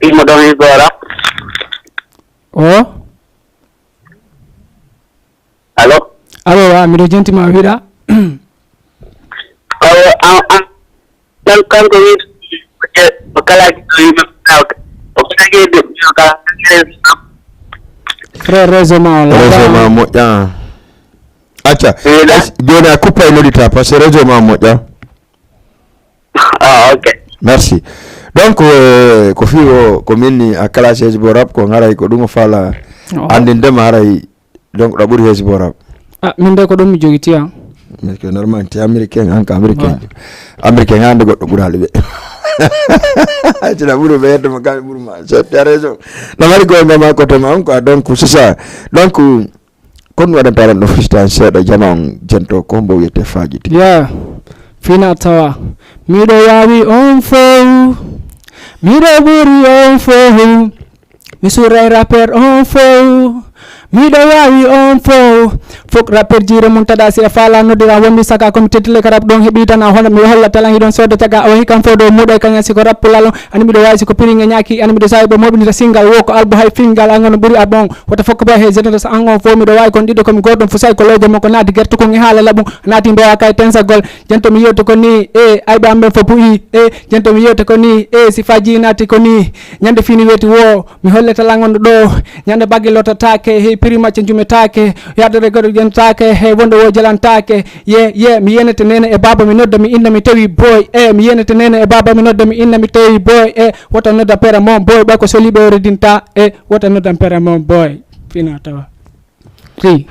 imo ɗon Ibora. Oh? Allo. Allo, wa miɗo jentima wiɗa. Awo an an tan kanko wi ko kala ko yimɓe kawta o kala yimɓe kala. Frère, réseau ma on Réseau ma laba. Moƴƴa. Acca. Wila. Joni a kuppa e nodita parce que réseau ma moƴƴa. Ah, ok. Merci. Donc euh, ko fi o ko minni a classe hesbo rap ko haray ko ɗum o fala Oh. Andindema haray donc ɗa ɓuri hesbo rap. Ah, min de ko ɗum mi jogiti a. Mais c'est normal ti américain an ko américain. Américain hande goɗɗo ɓurali ɓe. Tila ɓuri ɓe yeddema kamɓe ɓurma c'est ta raison. No mari goyga ma koto ma on quoi donc c'est ça. Donc kon waɗanta ren ɗo freestyle seeɗa jama on jento ko mbo wiyete Faaji ti. Yeah. Fina tawa. Miɗo wawi on fow. Miɗo ɓuri on fow. Mi suray rappeur on fow. Miɗo wawi on fow. Fok rapper ji remontada si a fala noddira wonmi saka komi tettile ka rap ɗon heɓi tan a hono mi holla talan hiɗon sooda caga o hikam fodo muɗa e kaña siko rap pulalon ani miɗo wawi siko piringe ñaki ani miɗo sawi ɓe moɓinita singal wo ko albo hay fingal an ono ɓuri albo on wota fokko ba he génération an on fo miɗo wawi kon ɗiɗo komi goɗɗon fusay ko loje mo ko naati guerte kon e haala laɓum naati mbewa kay tensagol jento mi yewte ko ni e ayɓe am ɓen fo puyi e jento mi yewte ko ni e si faji naati ko ni ñande fini weeti wo mi hollete langonde ɗo ñande bagge lottotaake hey prix macce jumetaake yardere goɗo ƴentaake hey wonde wo jalantaake ye ye mi yenete nene e baba mi nodda mi inna mi tawi boy e mi yenete nene e baba mi nodda mi inna mi tawi boy e woto nodda pere mon boy ɓay ko soli ɓe redinta e woto noddan pere mon boy fina tawa ri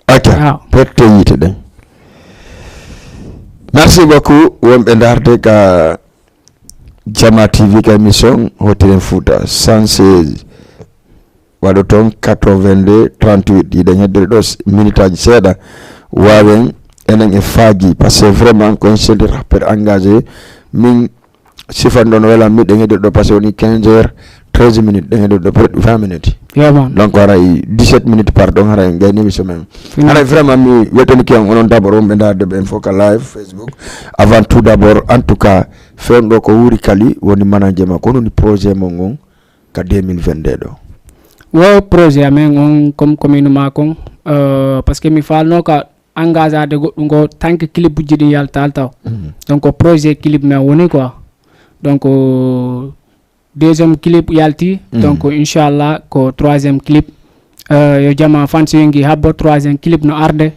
ok Waaw. Perte yiite ɗen. Merci beaucoup wonɓe darde ka Jama T V ka émission Hotiren Fouta cent seize waɗo toon quatre-vingt-deux trente-huit yiɗen heddere ɗo s- minute aji seeɗa wawen enen e faaji parce que vraiment ko un seul rappeur engagé min sifan ɗon wela miɗen heddere ɗo parce que woni quinze heures treize minutes ɗen heddere ɗo peut-être vingt minutes Yo man. Donc haray dix-sept minutes pardon haray en gaynimi semaine. Haray vraiment mi weltanike on onon d'abord wonɓe darde ɓen fof ka live Facebook. Avant tout d'abord en tout cas fewndo ko wuuri kali woni manager ma ko woni projet mon on ka deux mille vingt-deux ɗo. Wo projet amen on comme commune ma kon euh, parce que mi falno ka engagade goɗɗum ngo tanke clip uji ɗi yaltal taw donc projet clip men woni quoi donc deuxième clip yalti donc inchallah ko troisième clip euh, yo jama fansi wingi habbo troisième clip no arde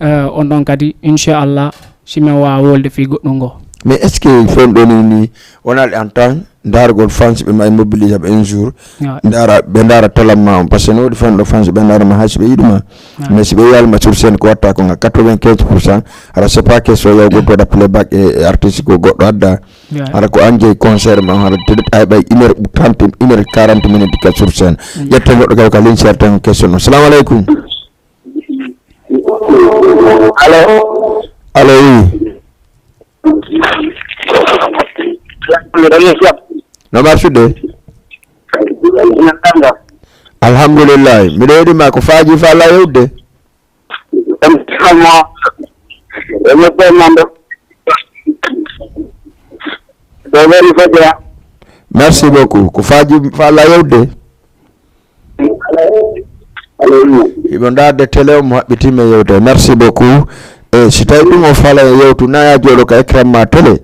euh, on ɗon kadi inchallah simin wawa wolde fi goɗɗum ngo Mais est ce que fewndo ni ni wonal en temps daragol fans ɓe ma e mobilise ɓe un jour Ouais. Dara ɓe dara talam ma on parce que no waɗi fanɗo fans ɓe dara ma hayso ɓe yiɗuma mais si ɓe yalma sur scène ko watta ko ga quatre-vingt-quinze pour cent hara c'est pas question yawgol to waɗa playback e e artiste ko goɗɗo adda Ouais. hara ko an jeeyi concert ma hara peut-être ay ɓay une heure trente une heure quarante minutes ka sur scène ƴetten goɗɗo kala ka ligne certain question o salamu aleykum Allo. Allo oui Miɗo mi jam. No mbaɗa suɗde Nanga. Alhamdulillahi miɗo yeɗima ko faaji fa ala yewde Em mo. Em mo pe mando. Dogoni fadiya. Merci beaucoup ko faaji fa ala yewde Allo. Himo ndaarde télé o mo haɓɓitima e yewtere merci beaucoup e si tawi ɗum o fala e yewtu na ya jooɗo ka écran ma télé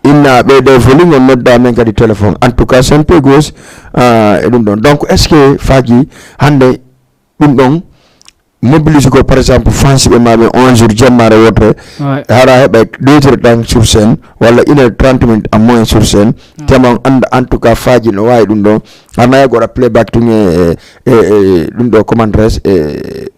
inna ɓeyde volume on nodda men kadi téléphone en tout cas sen pegos e ɗum ɗon donc est ce que faaji hannde ɗum ɗon mobilise ko par exemple fansiɓe maɓe un jour jemmare wotere Ouais. hara heɓa deux heures temps sur scène walla une heure trente minutes à moins sur scène tema on annda en tout cas faaji no wawi ɗum ɗon hana yago waɗa playback tun e e- e- ɗum ɗo commentaires e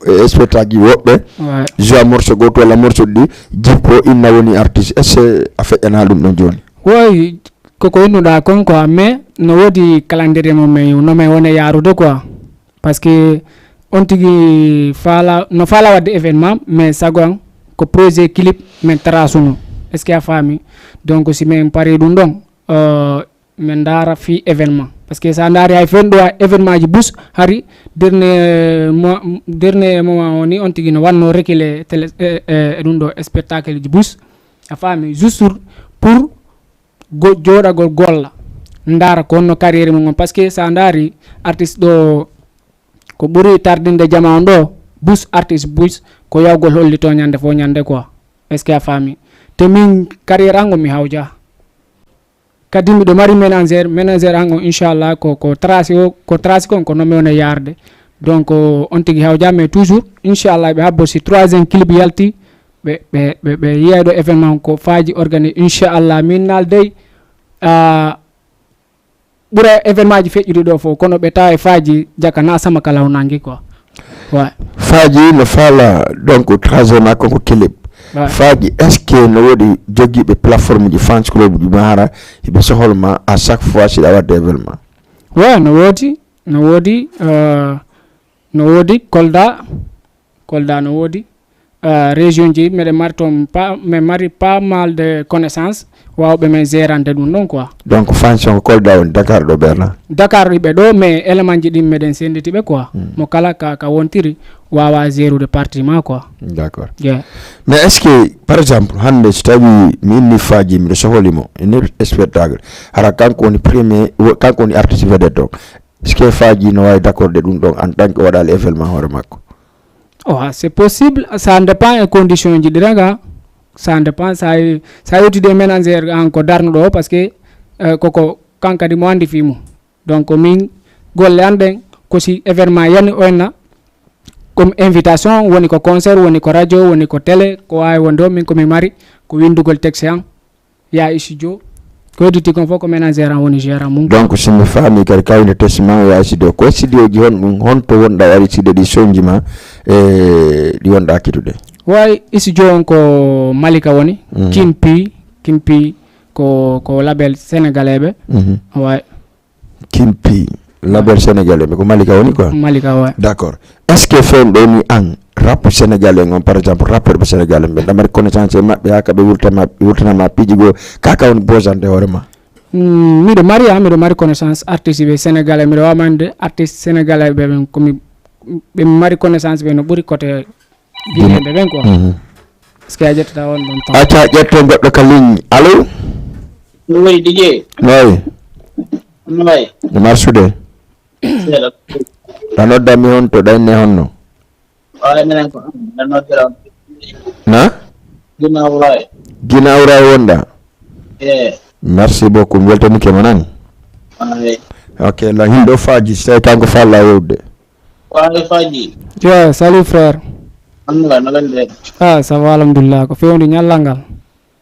e spectacle ji woɓɓe Ouais. joua morceau goto walla morceau ɗi jippo inna woni artiste est ce que a feƴƴana ɗum ɗon joni Woy koko innuɗa kon quoi mais no woodi calendrier mo men no men wona yarude quoi parce que on tigi fala no fala wadde événement mais sago an ko projet clip men trasuno est ce que a faami donc si men pari ɗum ɗon euh, men ndaara fii événement parce que so a ndaari hay fen ɗo événement ji bus hari dernier mo- dernier moment o ni on tigi no wanno reculer télé e e- e ɗum ɗo spectacle ji bus a faami juste pour go- jooɗagol golla ndaara ko honno carrière mum on parce que so a ndaari artiste ɗo ko ɓuri tardinde jama on ɗo bus artiste bus ko yawgol hollito ñande fof ñande quoi est ce que a faami te min carrière an o mi hawja kadi miɗo mari ménagère ménagère an o inchallah ko ko tracé o ko tracé kon ko nomi wona yarde donc on tigi hawja mais toujours inchallah ɓe habbo si troisième clip yalti ɓe ɓe ɓe ɓe yiyay ɗo événement ko faji organise inchallah min naldey a ɓura événement ji feƴƴude ɗo fof kono ɓe tawa e faji jaka na sama kala o nangi quoi ouais. Faaji no faala donc tracé ma koko clip Ouais. faaji est ce que no woodi jogiiɓe plateforme ji fans club ji ma hara hiɓe sohol ma à chaque fois siɗa wadde événement Ouais, no woodi no woodi euh, no woodi kolda kolda no woodi Euh, région ji, miɗen mari toon pa, min mari pas mal de connaissance waawɓe min gérande ɗum ɗon quoi. Donc, fansion ko kolɗa woni Dakar ɗo ɓerna? Dakar ɗiɓe ɗo, mais élément ji ɗin miɗen senditi ɓe quoi. Hmm. Mo kala ka, ka wontiri waawa gérude parti ma quoi. D'accord. Yeah. Mais est-ce que, par exemple, hannde so tawi mi inni Faaji, miɗo sohli mo, ini spectacle, hara kanko woni premier, wo- kanko woni artiste vedette on, est-ce que Faaji no waawi d'accord de ɗum ɗon en tant que waɗaali événement hoore makko? Oh, c'est possible, ça dépend e condition ji ɗi raga. Ça dépend, sa, sa yewtidi e manager an ko darnuɗo o, parce que, euh, koko kan kadi mo andi fii mum. Donc min golle an ɗen ko si événement yani o enna, comme invitation, woni ko concert, woni ko radio, woni ko télé, ko wawi wonde o, min ko mi mari ko windugol texte an, ya e studio. Ko hedditi kon fof ko manager an woni gérant mum. Donc, so mi faami kadi, kawde test ma, ya e studio. Ko studio ji hon ɗum, honto wonɗa ari studio ɗi sonji ma, e ɗi wonɗa akitude? Way studio on ko Malika woni, Mhm. Kimpi, Kimpi ko, ko label sénégalais ɓe. Mhm. Way. Kimpi, label sénégalais ɓe, ko Malika woni quoi? Malika, ouais. D'accord. Est-ce que fewndo ni an, rap sénégalais on, par exemple, rappeur ɓe sénégalais ɓe, ɗamari connaissance e maɓɓe, haa ka ɓe wurtama, wurtanama piiji goo, kaka woni bosande hoore ma? Mm, miɗo mari, ah, miɗo mari connaissance artiste ɓe sénégalais, miɗo wamande artiste sénégalais ɓe ɓen, ko mi, ɓe mi mari connaissance ɓe no ɓuri côté guinéen ɓe ɓen quoi. Mhm. Est-ce que a ƴettata on ɗon temps? Acca, ƴetten goɗɗo ka ligne. Allo? Oui, D J. Noy? Noy? No marsude? Seeɗa. A noddanmi honto, ɗayne honno? Wala minen ko ɗum, ɓe noddira on. Na? Ginaw Raye. Ginaw Raye wonɗa? Eh. Merci beaucoup, mi weltanike ma nan. Ay. Ok, la hinɗo Faaji, so tawi kanko falla wowde. Wala Faaji. Yeah, salut frère. Alhamdulillah, no ɓen de? Ah, ça va, alhamdulillah. Ko fewndi ñallal ngal?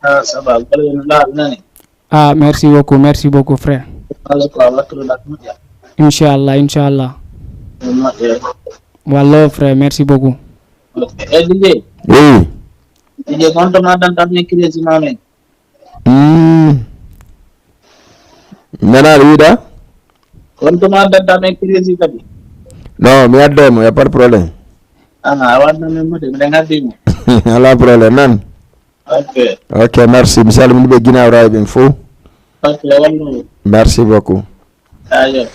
Ah, ça va, golle no laaɓi nani? Ah, merci beaucoup, merci beaucoup, frère. Alhamdulillah, wattude ɗak moƴƴa. Inchallah, inchallah. Moƴƴa. Wallo, frère, merci beaucoup. Ok, eh, D J. Oui. D J, konto ma dan tan mi crédit ma men. Hmm. Nana aɗa wiɗa? Kono tuma addanɗa men crédit kadi. Non, mi adda mo, y a pas de problème. Ah, a wadna men mode, miɗen addi mo. Ala problème nan. Ok. Ok, merci. Mi salmini ɓe Guinaw Rail ɓen fof. Ok, wallu. Merci beaucoup. Ayo.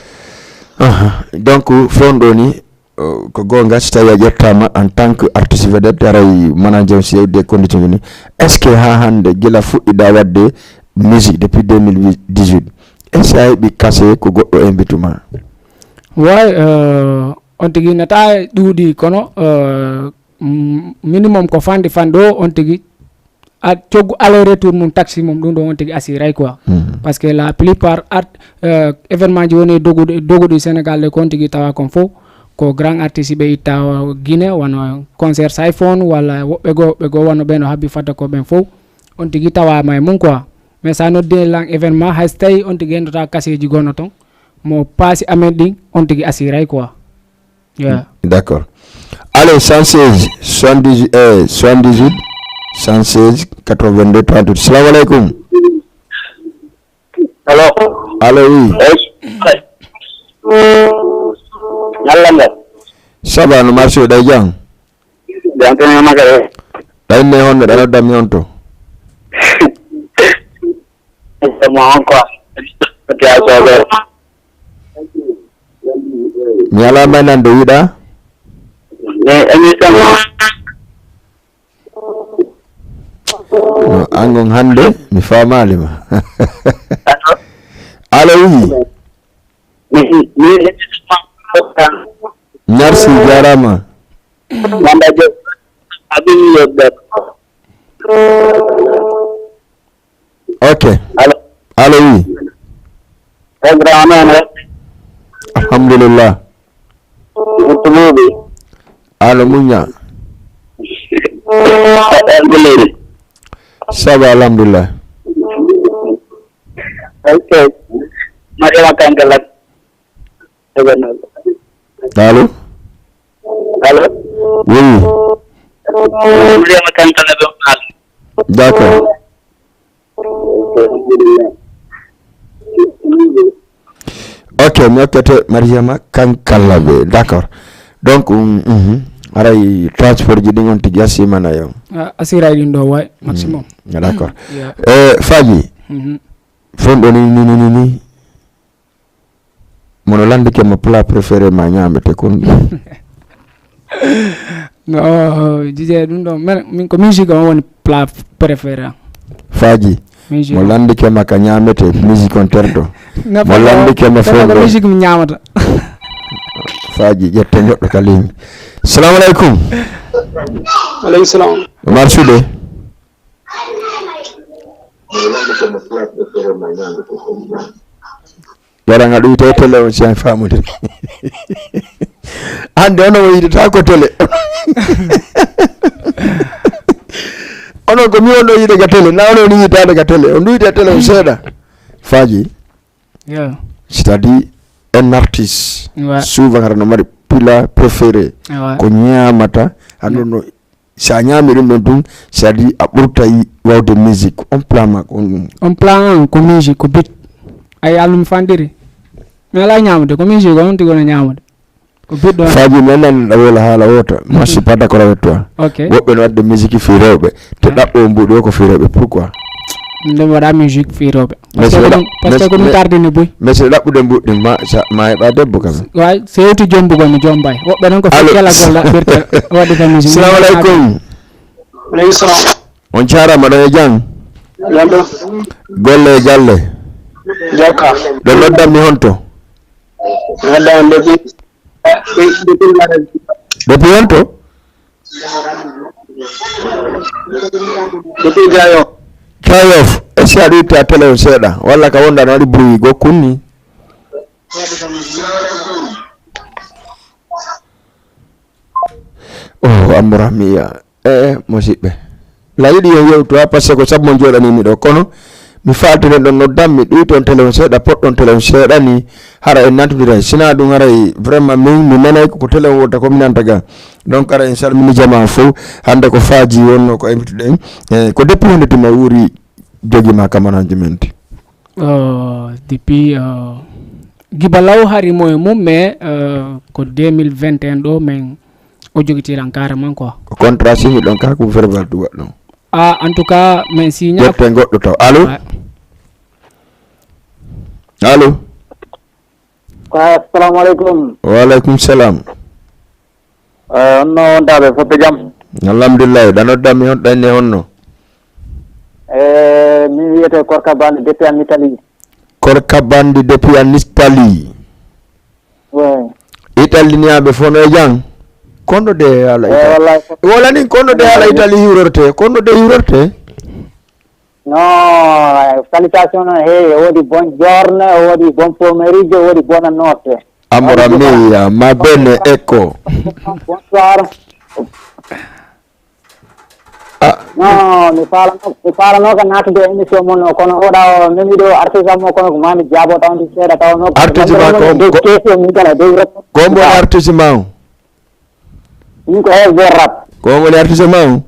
Aha. Donc, fewndo ni, ko goonga, so tawii a ƴettaama en tant que artiste vedette, haray manager si yewtude e condition ni, est ce que haa hannde, gila fuɗɗiɗaa waɗde musique depuis deux mille dix-huit, est ce que a heɓi kase ko goɗɗo invite ma? Way, euh, on tigi nata ɗuuɗi, kono euh, minimum ko fanɗi fanɗi o, on tigi a coggu aller retour mum, taxi mum, ɗum ɗo on tigi asiray quoi. Parce que la plupart art euh, événement ji woni doguɗi doguɗi Sénégal ɗe, ko on tigi tawa kon fof ko grand artiste ɓe itta Guinée, wano concert Siphon walla woɓɓe goo woɓɓe goo, wano ɓen o habbi fadde ko ɓen fof on tigi tawama e mum quoi. Mais sa noddi lan événement, hay so tawi on tigi hendota kaseji gonno ton, mo paasi amen ɗin on tigi asiray quoi. Yeah. D'accord. Allez, cent seize, soixante-dix-huit, eh, soixante-dix-huit, cent seize, quatre-vingt-deux, trente-huit. Salam alaikum. Allo. Allo, oui. Yalla ngal. Ça va, no marché o, ɗay jam? Jam tan e makare. Ɗay ne honno, ɗay noddanmi on to? Mo on quoi. Ti a soɓe. Mi alaa may nan de wiɗa? Mais émission No, an on hannde mi faamaali ma. Allo, oui. Merci, jaaraama. Ok. Allo, oui. Alhamdulillah. Ano muña? Ça va, alhamdulillah. Ok. Mariama Kankala. Allo? Allo? Oui. Mariama Kankala ɓe on haala. D'accord. Ok, mi okkete Mariama Kankalabe. D'accord. Donc, mm, mhm. Haray transport ji ɗin on tigi a simana yo. A, a siray ɗin ɗo, way, maximum. Mm, d'accord. Yeah. Eh, Faji, Mhm. Fon ɗo ni, ni, ni, ni, ni. Mono landike mo plat préféré ma ñaamete kon. No, jije ɗum ɗo. Men, min ko musique on woni plat préféré am. Faji. Musique Mo on. Landike ma ka ñaamete, musique on terɗo. Nafa Mo ko, landike ma nafa ko fondo. Musique mi ñaamata. Faji, ƴette goɗɗo ka ligne. Salamu alaikum. Alaikum salam. Omar Sude. Yara nga ɗum tawi télé on si en famude. Hande onon o yiɗata ko télé. Onon ko mi on ɗo yiɗe ka télé, na onon ni yiɗade ka télé. On ɗuyte télé on seeɗa. Faji. Yeah. C'est-à-dire un artiste Ouais. souvent hara no mari pila préféré Ouais. ko ñamata hande no. Si a ñaami ɗum ɗon tun, c'est-à-dire a ɓurtay wawde musique. On plan ma ko on ɗum? On plan an ko musique, ko beat. Ay, alum fandiri. Mi ala ñaamude, ko musique on tigi wona ñaamude. Ko beat ɗon. Faji mi annan ɗa wola haala wota. Moi, je suis pas d'accord avec toi. Ok. Woɓɓe no wadde musique fii rewɓe. Te Ah. ɗaɓɓo mbuɗo ko fii rewɓe. Pourquoi? Nde mi waɗa musique fii rewɓe. Parce que Monsieur ko ɗum, la-, parce que monsieur, ko ɗum mais, tardini buy. Monsieur, ɗaɓɓude mbuɗɗin ma, sa, ma heɓa debbo kam. Way, so yewti jombugol mi jombay. Woɓɓe noon ko Allô? Feccel agol ɗaɓɓirta, waɗi ka musique. Salamu alaikum. Alaikum salam. On jarama, ɗo e jam? Jam ɗo. Golle e galle? Jokka. Ɗo noddan mi honto? Noddan depuis, depuis, depuis Lare. Depuis honto? Depuis Gayo. Gayo, est-ce que aɗa itti a télé on seeɗa? Walla ka wonda no waɗi bruit go kunni? Oh, Amour Mia. Eh, eh, musidɓe. La yiɗi yo yewtu ha, parce que ko sabu mo jooɗanimi ɗo. Kono mi faltire ɗon noddan, mi ɗuyton télé on seeɗa, poɗɗon télé on seeɗa ni, hara en nantondiray. Sina ɗum haray vraiment min mi nanay ko télé on wonta ko mi nanta ga. Donc hara en salmini jama fof. Hande ko Faji wonno ko invituɗen. Eh, ko depuis honde tuma wuuri jogima ka management? Euh, depuis, euh, Giba Law hari mo e mum, mais, euh, ko deux mille vingt et un ɗo min o jogitiran carrément quoi. Ko contrat signé ɗon ka ko verbal ɗum waɗɗon? Ah, en tout cas, min signa. Ƴetten goɗɗo taw. Allô? Ouais. Allô? Ko, assalamu alaikum. Wa alaikum salam. Eh, honno wondaɓe fof e jam? Alhamdulillah, ɗa nodda mi hon, ɗanne honno? Eh, mi wiyete Korka Bandi depuis en Italie. Korka Bandi depuis en Italie. Ouais. Italiniaɓe fof no e jam? Kono de haala Eh, Italie. Wallahi. Wala nin kono de haala Italie hiwrorte. Kono de hiwrorte. No, eh, salutation no heewi. E woodi bonjour, e woodi bon pomeriggio, e woodi buonanotte. Amora mia, ma bene, ecco. Bonsoir. Ah. No, mi faalano, mi faalano ka naatude e émission mon o, kono oɗa o memi ɗo artiste am o, kono ko mami jaabo tawti seeɗa taw no. Artiste ma ko, ko, question min kala dey rek. Ko mbo artiste ma o? Min ko S B Rap. Ko woni artiste ma o?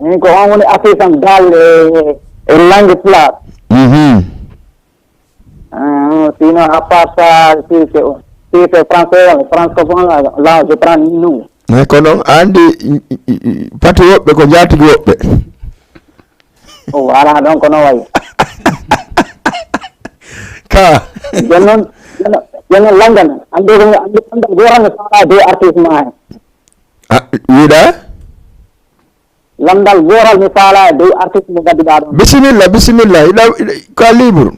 Min ko on woni artiste am dal e, e langue pulaar. Mhm. Ah, sinon, à part ça, si c'est, si c'est français, francophone, là, là, je prends nous. Mais ko noon, a anndi, i, i, i, i, pati woɓɓe ko njaatigi woɓɓe. O, voilà, donc, no wayi. Ka. Jooni noon, jooni noon, jooni noon, lanndana. Anndi ko, anndi, anndi, gooto ne faala dow artiste ma heen. Ah, wiɗa? Lanndal gootal mi faalaa e dow artiste mo ngadduɗaa ɗoon. Bisimilla, bisimilla. Iɗa, iɗa, ko a libre.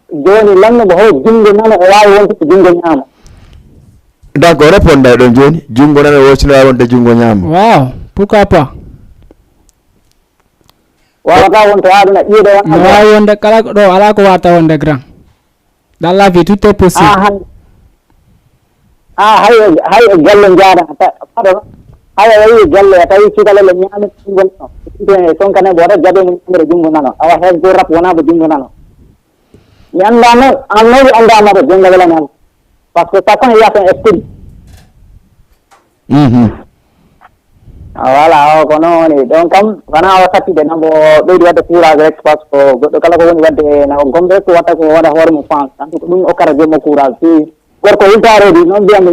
Jooni, lanndumi hol junngo nano o waawi wonde ko junngo ñaamo. D'accord, réponda ɗon jooni. Junngo nano o sino waawi wonde junngo ñaamo. Waaw, pourquoi pas? Waawata wonde aduna ƴiiɗo wona. No waawi wonde kala ko ɗo, alaa ko waawata wonde grand. Dans la vie, tout est possible. Ah, hay. Ah, hay, hay e galle njaada, ta-, pardon. Hay a yahi e galle, a tawi cukalel e ñaami junngo nano. Sonkane ɓe wata jaɓe mo ñaamira junngo nano. Awa, hay ko rap wona ko junngo nano. Mi anndaano, an noon mi anndaama ko junngo wala nano. Parce que chacun y a son style. Mhm. Ah, voilà, o ko noon woni. Ɗon kam, wona o sattude, na mbo ɓeydi waɗde courage rek, parce que goɗɗo kala ko woni waɗde, na o gomɗo rek, watta ko waɗa hoore mum France. Tan ko ɗum okkata joom o courage. Si gorko hultaare ɗi, noon mbiyami.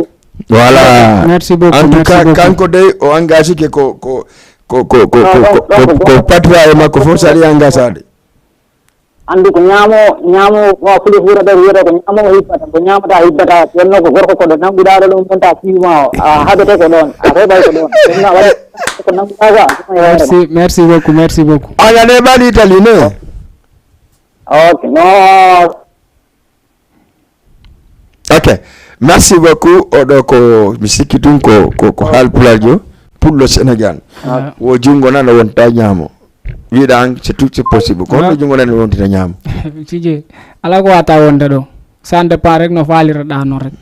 Voilà. Merci beaucoup. En tout Merci cas, beaucoup. Kanko dey o engagé ke ko ko ko ko ko ko ko ko patira e makko fof sari engagade. Andu ko ñaamo ñaamo wa fuɗi fuura ɗo wiyata ko ñaamo o hippata ko ñaamata hippata wonno ko gorko koɗo nanguɗaɗo ɗum wonta fiima o a haɓete ko ɗon a reɓay ko ɗon ɗum na waɗi ko nanguɗa ko a tuma hoore Merci, merci beaucoup, merci beaucoup. An a neɓani Italie ne? Ok no Ok. Merci beaucoup. Oɗo ko mi sikki tun ko ko ko haal pulajo pullo Sénégal. Wo jungo nano wonta ñaamo. Wiɗa an c'est tout c'est possible. Ko honno jungo nano wontita ñaamo? Tije, ala ko wata wonde ɗo. Ça dépend rek no faalirɗa non rek.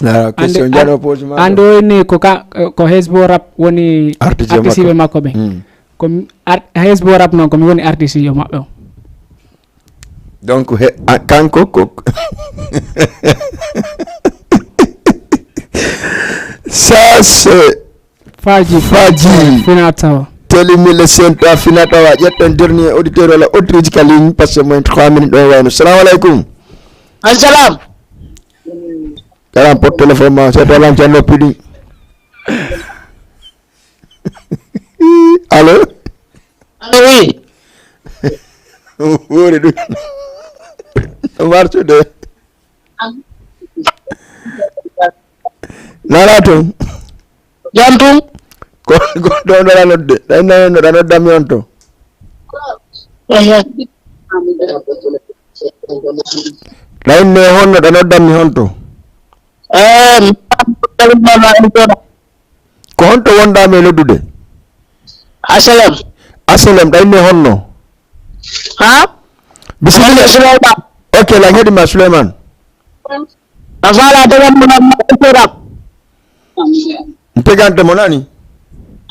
Ah, question jaro pose ma. Ando ni ko ka ko hesbo rap woni Artiste artiste makko. Makko ɓe. Mm. Ko mi art- hesbo rap non ko mi woni artiste yo maɓɓe o. Donc he, a, kanko ko ça c'est Faji Faji. Fina tawa. Teli mille senta Fina tawa ƴetten dernier auditeur wala auditrice ka ligne parce que moins trois minutes ɗo wayno. Salamu aleykum. Assalam. Kala porte téléphone ma c'est toi lan canno pidi. Allô? Allo, oui. Wori ɗum. Martude. Nana toon. Jam tun. Ko ko ɗo ɗoɗa nodde. Ɗay nayi noɗa noddami on to. Ɗay ne honno ɗa noddami hon to. Eh, Ko honto wonɗa mi e noddude? Asalem. Asalem ɗay ne honno? Ha? Bisimilla. Sulaiman. Ok, la heɗima Souleymane. A fala dagan mo Arab. Ntegante mo nani?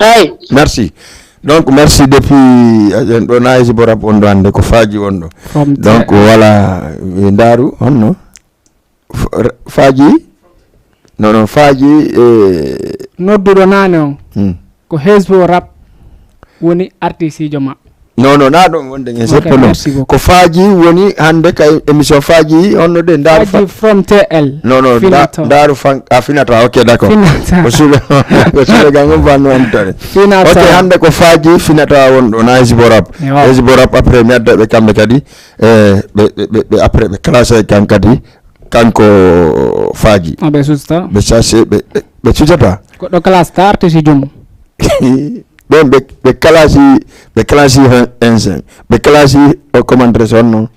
Hey. Merci. Donc merci depuis euh, ɗo nayi borab on ɗo hannde ko faji on ɗo. From Donc there. Voilà, e ndaru honno? F- r- faji non non faji e Nodduɗo nane on hmm. Ko hesbo rap woni artisiijo maɓɓe. Non non na ɗon wonde en Ok, seppo non. Merci beaucoup. Ko faji woni hannde kay émission faji honno de ndaru fa- Faji from T L. Non non Fina da- tawa. Ndaru fan a Fina tawa ok d'accord. Fina tawa. Ko sule ko sule gango fanno antare. Fina Ok tawa. Hannde ko faji Fina tawa won ɗo na hesbo rap. Ewa. Hesbo rap après mi adda ɓe kamɓe kadi e ɓe ɓe- ɓe- ɓe après ɓe classé kan kadi kanko faji. O ɓe susta. Ɓe sase ɓe ɓe- ɓe sujata. Goɗɗo classe ta artisiijo mum. Ɓen ɓe ɓe kalasi ɓe kalasi ensin ɓe kalasi o commentaire sonno.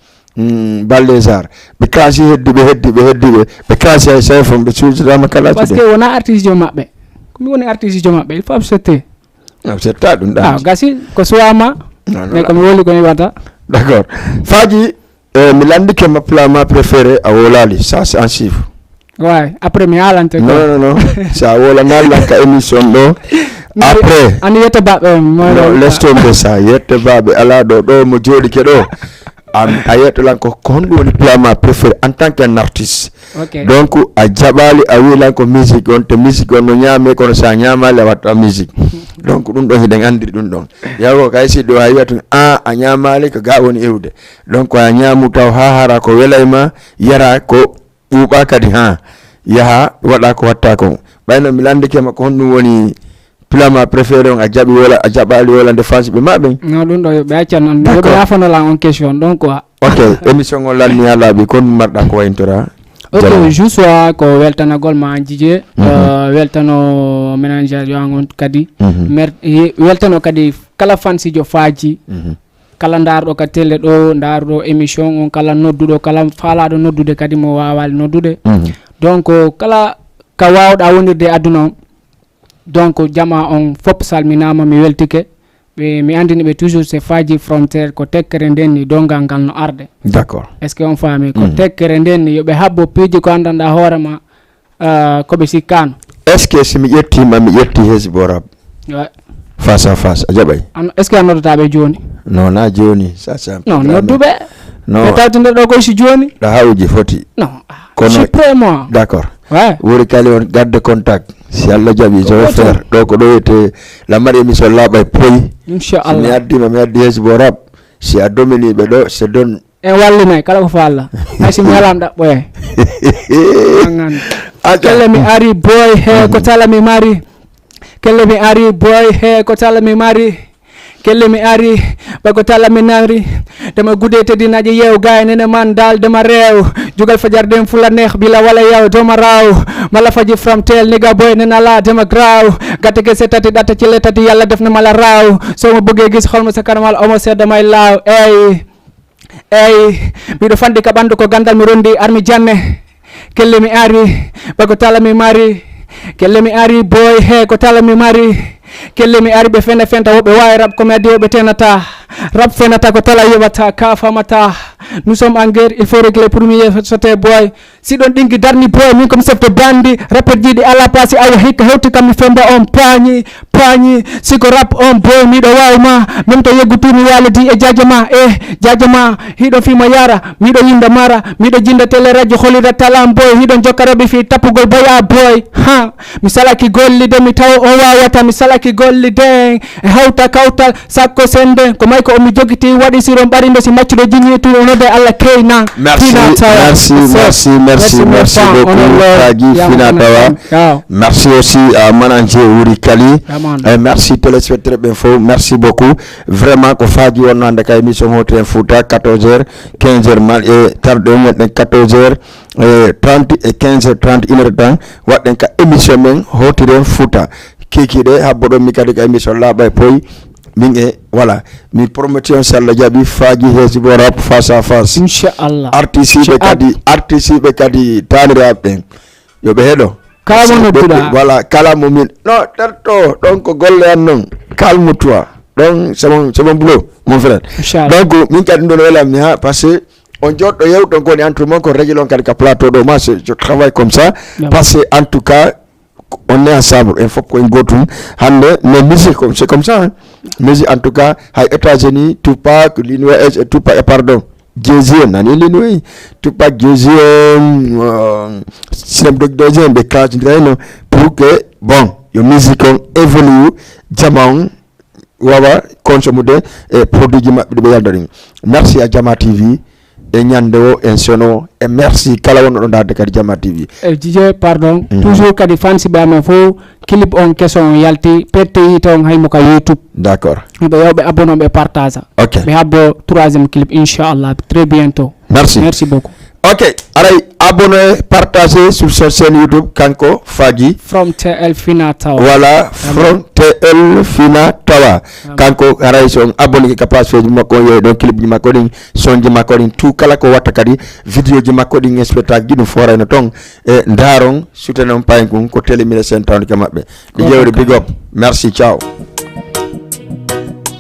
Baldesar ɓe kalasi heddi ɓe heddi ɓe heddi ɓe ɓe kalasi hay sefon ɓe sujatama kalasi Parce que wona artisiijo maɓɓe. Ko mi woni artisiijo maɓɓe il faut accepter. Accepta ɗum Ah, ɗa. Gasi ko suwama. Non, non, Mais non. Ko mi woli ko mi waɗata. D'accord. Faji e mi landike ma plat ma préféré a wolali ça c'est en chiffre. Ouais, après mi haalante ko. Non non non. Sa wolanali lan ka émission ɗo. Après. Ani yetta baɓe mo. Non laisse tomber ça yette baɓe ala ɗo ɗo mo joɗike ɗo. An a yetto lan ko ko honɗum woni plat ma préféré en tant qu'un artiste. Ok. Donc a jaɓali a wi lan ko musique on te musique on no ñaame kono sa ñamali a watta musique. Donc ɗum ɗon hiɗen andiri ɗum ɗon. Yago kay si ɗo a wiya tun a a ñamali ko ga woni iwde. Donc a ñamu taw ha hara ko welay ma yara ko ɓuuɓa kadi ha yaha waɗa ko watta kon. Ɓayno mi landike ma ko honɗum woni plat ma préféré on a jaɓi wola a jaɓali wola nde fansi ɓe ma ɓen. Non ɗum ɗo yoɓe accan on yoɓe D'accord. Yafano lan on question donc quoi. Ok émission on lanni ha laaɓi kon marɗa ko wayintora. Ok Jarama. Joshua ko weltanagol ma Jije. Mhm. Euh, weltano ménagère yo an on kadi. Mhm. Mer- ye- weltano kadi kala fansijo faji. Mhm. Kala ndaarɗo ka télé ɗo ndaarɗo émission on kala nodduɗo kala faalaɗo noddude kadi mo wawali noddude. Mhm. Donc kala ka wawɗa wondirde e aduna on. Donc jama on fop salminama mi weltike. Ɓe mi andini ɓe toujours c'est faji frontière ko tekkere nden ni dongal ngal no arde. D'accord. Est ce que on faami ko Mhm. Tekkere nden ni yoɓe habbo piiji ko andanɗa hoorema. Ah, ko ɓe sikkano. Est ce que si mi ƴettima mi ƴetti hesbo rap Ouais. Face à face a jaɓay? An est ce que a noddata ɓe joni? Non na joni ça c'est un Non programme. Nodduɓe. Non. Ɓe tawtinde ɗo koy si joni. Ɗa hawji foti. Non. Kono je suis prêt moi. D'accord. Ouais. Wori kali on garde contact si Allah jaɓi je vais Ko faire ɗo ko ɗo wiyete la mari émission laaɓa e poyi. Inchallah. Mi addima mi addi hesbo rap si a dominiɓe ɗo c'est donne. En wallinay kala ko falla. Hay si mi walam ɗaɓɓoye. An gandi. Aja. Kelle mi ari boy he ko tala mi mari. Kelle mi ari boy he ko tala mi mari. Kelle mi ari ba ko tala mi nari. Dama gude te dinaji yew gay nene man dal dama rew. Jugal fajar dem fula neex bila wala yaw doma raw. Mala faji from tel niga boy nena la dama graw. Gatte ke setati data ci letati yalla def na mala raw. So ma bëggee gis xol ma sa kanamal omo sedd may laaw. Ey. Ey, miɗo fanɗi ka ɓandu ko gandal mi rondi armi janne. Kelle mi ari, ba ko tala mi mari. Kelle mi ari boy he ko tala mi mari. Kelle mi ari ɓe fena fenta woɓɓe wawi rap ko mi addi woɓɓe tenata. Rap fenata ko tala yoɓata ka famata. Nous sommes en guerre, il faut régler pour mieux sauter boy. Si ɗon ɗingi darni boy min comme chef de bandi. Rappeur jiɗi ala pasi awa hikka hewti kam mi femba on pañi. Pañi siko rap on boy miɗo waw ma. Même to yeggutumi waledi e jaja ma e jaja ma. Hiɗo fima yara miɗo yinda mara. Miɗo jinda télé radio holira talam boy hiɗon jokka rabi fi tappugol boya boy. Ha. Mi salaki gollide mi taw on wawata mi salaki gollide. E hawta kawtal sakko sende ko may ko omi jogiti waɗi siron ɓarindo si maccuɗo jiñi tun onode allah keyna. Merci, merci, merci, merci, merci beaucoup. Fagi Fina Tawa. Merci aussi à Mananje Wuri Kali. Eh, merci téléspectateur ɓen fof, merci beaucoup. Vraiment ko fagi wonno hande ka émission hoto en fouta quatorze heures, quinze heures mal e tarde on gonɗen quatorze heures, eh, trente et quinze heures trente, une heure de temps waɗɗen ka émission men hotiren fouta. Kikiɗe habbo ɗon mi kadi ka émission laaɓa e poy. Min e voilà, min promotion si allah jaaɓi fagi hesi bo rap face à face. Inchallah. Artiste ɓe kadi artiste ɓe kadi taniraɓe ɓen yo ɓe heɗo. Kala mo nodduɗa. Voilà, kala mo min no terto ɗon ko golle an non. Calme toi. Ɗon c'est mon c'est mon boulot mon frère. Donc min kadi ɗum ɗon welammi ha parce que on joɗɗo yewton koni entre mon ko régile on kadi ka plateau ɗo ma je travaille comme ça. Parce que en tout cas on est ensemble en fof koye gotum. Hande mais musique c'est comme ça hein. Musique en tout cas hay États-Unis Tupac Lil Wayne et Tupac et pardon Jay-Z en nani Lil Wayne Tupac Jay-Z en Snoop Dogg Dogg en ɓe kajindirayno pour que bon yo musique on évolue jama on wawa consommude e produit ji maɓɓe ɗi ɓe yalda ɗin. Merci à Jama T V. E ñande o en sono e merci kala wonno ɗo darde kadi Jama T V. E jije pardon toujours kadi fansiɓe amen fof clip on keso on yalti perte yite on haymo ka youtube. D'accord. Ɓe yewɓe abonné ɓe partage. Ok. Ɓe habbo troisième clip inchallah très bientôt. Merci. Merci beaucoup. Ok. Aray abonné partage sur son chaîne youtube kanko fagi. From tl fina tawa. Voilà from tl fina tawa. Kanko aray so on abonné ka page feji makko on yehi ɗon clip ji makko ɗin sonji makko ɗin tout kala ko watta kadi vidéo ji makko ɗin spectacle ji ɗum forayno toon. E ndaron sutene on payen kun ko télé mille cinq tawde ka maɓɓe. Ɗi jewde big up. Merci ciao.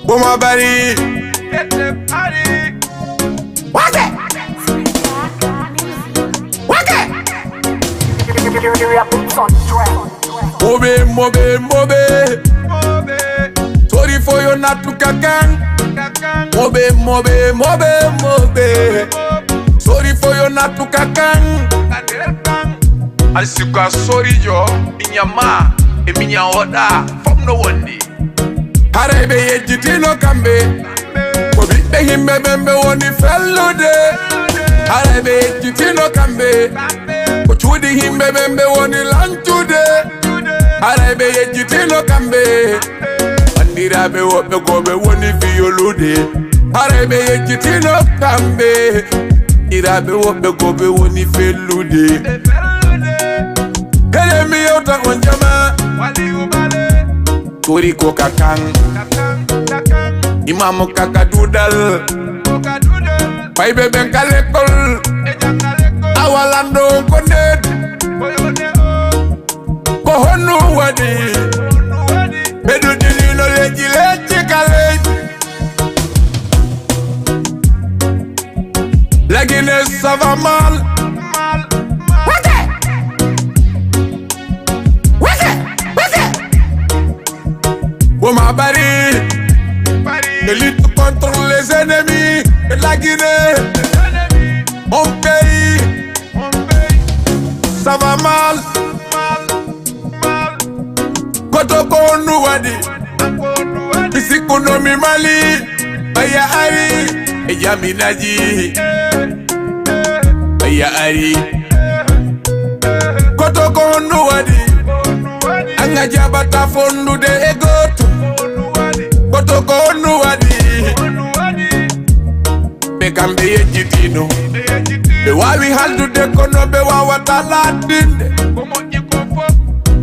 Boma bari. Wake. Wake. Mobe, mobe, mobe. Sorry for your not to kakan. Mobe, mobe, mobe, mobe. Sorry for your not to kakan. Asika sorry yo, inyama, eminya oda, fam no wondi. Haray ɓe yejjitino kamɓe ko ɓiɓɓe yimɓe ɓen ɓe woni fellude. Haray ɓe yejjitino kamɓe ko cuuɗi yimɓe ɓen ɓe woni lancude. Haray ɓe yejjitino kamɓe banndiraaɓe woɓɓe ko ɓe woni fiyolude. Haray ɓe yejjitino kamɓe banndiraaɓe woɓɓe ko ɓe woni fellude. Kala mi yewta on jama. Tori ko kakan. Imamu kaka dudal. Paybe ben ka l'école. Awalando ko net. Ko honno wadi. Bedu dilino leji leji kale. La Guinée, ça va mal. Woma bari. De lutte contre les ennemis de la Guinée. Mon pays, ça va mal. Koto ko honno wadi. Mi sikkuno mi Mali. Baya ari e jaminaji. Baya ari. Koto ko No waɗi? An a jaɓata fondude e gooto. Koto ko no waɗi? Ɓe kamɓe yejjitino. Ɓe waawi haaldude kono ɓe waawata laaɗinde.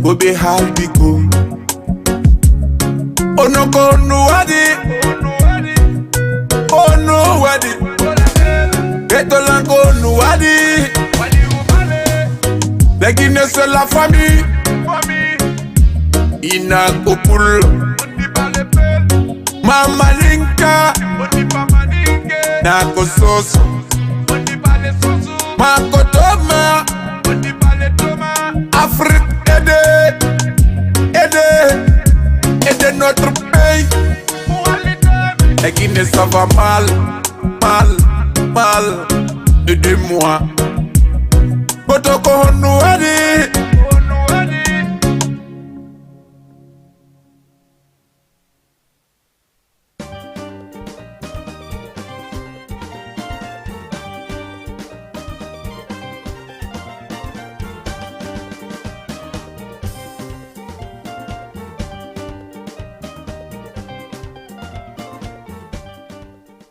Ko ɓe haaldi ko. Ono ko no waɗi? Ono waɗi? Ɓe tolan ko no waɗi? La Guinée c'est la famille. Ina ko pullo. Mamalinka. Na ko soso. Ma ko toma. Afrique, aidez, aidez, aidez notre pays. La Guinée ça va mal, mal, mal. Aidez-moi. Koto ko honno waɗi?